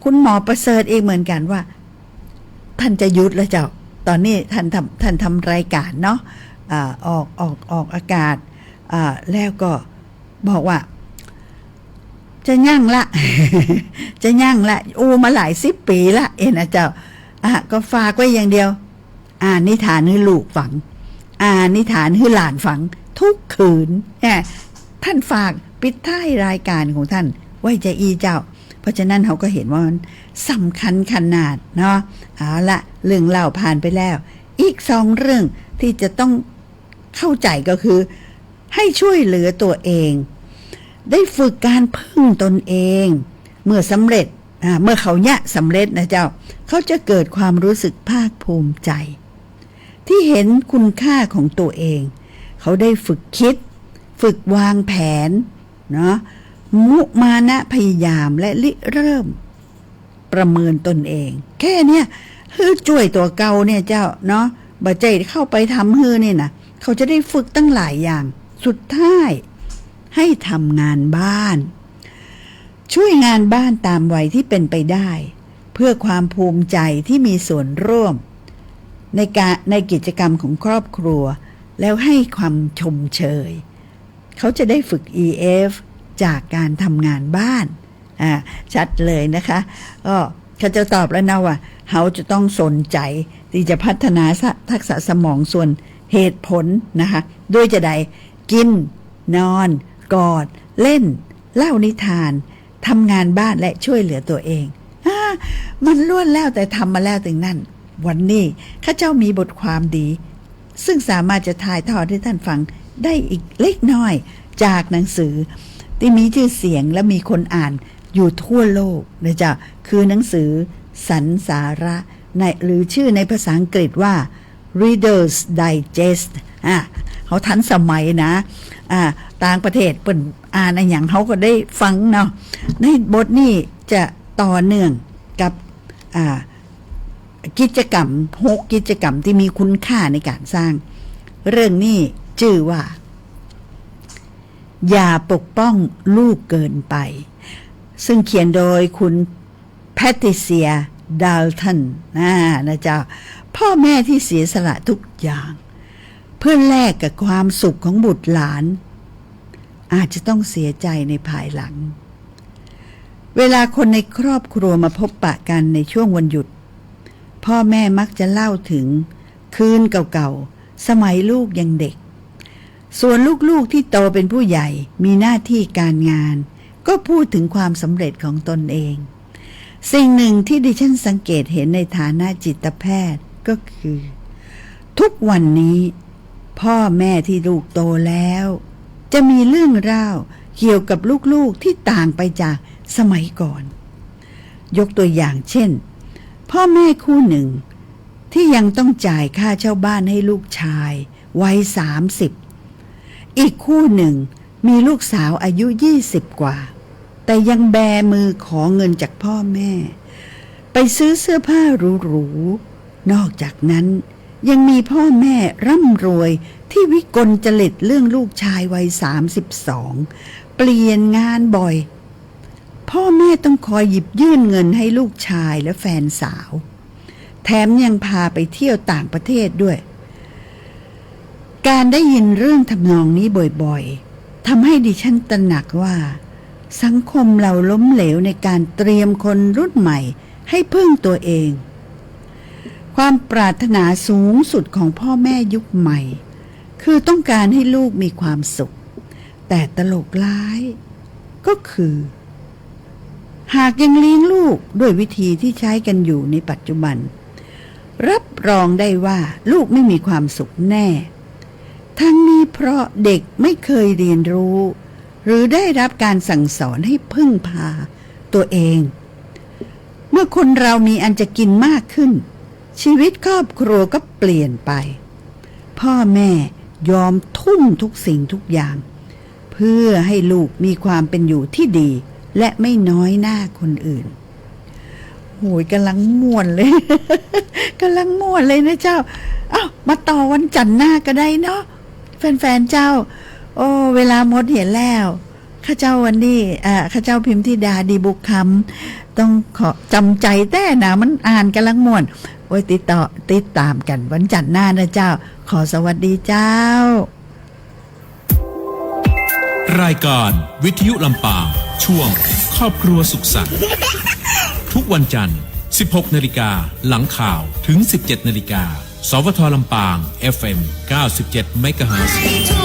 คุณหมอประเสริฐเองเหมือนกั๋นว่า ต้านจะหยุดแล้วเจ้า ต๋อนนี้ต้านทำ ต้านทำรายก๋านเนาะ อ่า ออก ออก ออกอากาศ อ่า แล้วก็บอกว่า จะยั้งละ จะยั้งละ อู้มาหลายสิบปี๋ละ เอ็นะเจ้า อ่ะ ก็ฝากไว้อย่างเดียว อ่านนิทานหื้อลูกฟัง อ่านนิทานหื้อหลานฟัง ทุกคืน แหม ต้านฝากปิดท้ายรายก๋านของต้านไว้จาอี้เจ้า เพราะฉะนั้นเฮาก็หันว่ามันสำคัญขนาดเนาะ เอาละ เรื่องเล่าผ่านไปแล้ว อีกสองเรื่องตี้จะต้องเข้าใจ๋ก็คือ ให้ช่วยเหลือตั๋วเอง ได้ฝึกก๋านพึ่งตนเอง เมื่อสำเร็จ อ่า เมื่อเขาเยียะสำเร็จนะเจ้า เขาจะเกิดความรู้สึกภาคภูมิใจ๋ ตี้หันคุณค่าของตั๋วเอง เขาได้ฝึกคิด ฝึกวางแผน เนาะ มุมานะพยายาม และริเริ่มประเมินตนเอง แค่เนี้ย หื้อจ้วยตั๋วเก่าเนี่ยเจ้าเนาะ บ่ใจ้เข้าไปทำหื้อนี่นะ เขาจะได้ฝึกตั้งหลายอย่าง สุดท้าย ให้ทำงานบ้าน ช่วยงานบ้านตามวัยที่เป็นไปได้ เพื่อความภูมิใจ๋ที่มีส่วนร่วม ในการ ในกิจกรรมของครอบครัว แล้วให้ความชมเชย เขาจะได้ฝึก อี เอฟ จากการทำงานบ้าน อ่า ชัดเลยนะคะ ก็เขาจะตอบแล้วนะว่า เขาจะต้องสนใจ๋ตี้จะพัฒนาสะ- ทักษะสมองส่วนเหตุผลนะคะ ด้วยจาใด กิน นอน กอด เล่น เล่านิทาน ทำงานบ้านและช่วยเหลือตั๋วเอง อ่า มันล้วนแล้วแต่ทำมาแล้วตึงนั้น วันนี้ข้าเจ้ามีบทความดี ซึ่งสามารถจะถ่ายทอดหื้อต้านฟังได้อีกเล็กน้อย จากหนังสือตี้มีจื้อเสียงและมีคนอ่านอยู่ทั่วโลกนะเจ้า คือหนังสือสรรสาระ ใน หรือชื่อในภาษาอังกฤษว่า Reader's Digest อ่ะ เขาทันสมัยนะ อ่า ต่างประเทศเปิ้นอ่านอะหยัง เขาก็ได้ฟังเนาะ ในบทนี้จะต่อเนื่องกับ อ่า กิจกรรม หกกิจกรรมตี้มีคุณค่าในก๋านสร้าง เรื่องนี้จื้อว่า อย่าปกป้องลูกเกินไป ซึ่งเขียนโดยคุณ Patricia Dalton นะ นะเจ้า พ่อแม่ที่เสียสละทุกอย่าง เพื่อแลกกับความสุขของบุตรหลาน อาจจะต้องเสียใจ๋ในภายหลัง เวลาคนในครอบครัวมาพบปะกันในช่วงวันหยุด พ่อแม่มักจะเล่าถึงคืนเก่าๆ สมัยลูกยังเด็ก ส่วนลูกๆ ที่โตเป็นผู้ใหญ่ มีหน้าที่การงาน ก็พูดถึงความสำเร็จของตนเอง สิ่งหนึ่งที่ดิฉันสังเกตเห็นในฐานะจิตแพทย์ก็คือ ทุกวันนี้ พ่อแม่ที่ลูกโตแล้ว จะมีเรื่องเล่าเกี่ยวกับลูกๆ ที่ต่างไปจากสมัยก่อน ยกตัวอย่างเช่น พ่อแม่คู่หนึ่งที่ยังต้องจ่ายค่าเช่าบ้านให้ลูกชายวัยสามสิบ อีกคู่หนึ่งมีลูกสาวอายุยี่สิบกว่า แต่ยังแบมือขอเงินจากพ่อแม่ ไปซื้อเสื้อผ้าหรูๆ นอกจากนั้น ยังมีพ่อแม่ร่ำรวยที่วิกลจริตเรื่องลูกชายวัย สามสิบสอง เปลี่ยนงานบ่อย พ่อแม่ต้องคอยหยิบยื่นเงินให้ลูกชายและแฟนสาว แถมยังพาไปเที่ยวต่างประเทศด้วย การได้ยินเรื่องทำนองนี้บ่อยๆ ทำให้ดิฉันตระหนักว่า สังคมเราล้มเหลวในการเตรียมคนรุ่นใหม่ให้พึ่งตัวเอง ความปรารถนาสูงสุดของพ่อแม่ยุคใหม่ คือต้องการให้ลูกมีความสุข แต่ตลกร้ายก็คือ หากยังเลี้ยงลูกด้วยวิธีที่ใช้กันอยู่ในปัจจุบัน รับรองได้ว่าลูกไม่มีความสุขแน่ ทั้งนี้เพราะเด็กไม่เคยเรียนรู้ หรือได้รับการสั่งสอนให้พึ่งพาตัวเอง เมื่อคนเรามีอันจะกินมากขึ้น ชีวิตครอบครัวก็เปลี่ยนไป พ่อแม่ยอมทุ่มทุกสิ่งทุกอย่าง เพื่อให้ลูกมีความเป็นอยู่ที่ดี และไม่น้อยหน้าคนอื่น โหย กำลังม่วนเลย กำลังม่วนเลยนะเจ้า อ้าว มาต่อวันจันทร์หน้าก็ได้เนาะ แฟนๆ เจ้า โอ้ เวลาหมดเหียแล้ว ข้าเจ้าวันนี้ เอ่อ ข้าเจ้าพิมพ์ธิดา ดีบุกคำ ต้องขอจำใจแต๊นะ มันอ่านกำลังม่วน โอ้ย ติดต่อ ติดตามกันวันจันทร์หน้านะเจ้า ขอสวัสดีเจ้า รายการวิทยุลำปาง ช่วงครอบครัวสุขสันต์ ทุกวันจันทร์ สิบหกนาฬิกา หลังข่าว ถึง สิบเจ็ดนาฬิกา สวท ลำปาง เอฟเอ็ม เก้าสิบเจ็ด เมกะเฮิรตซ์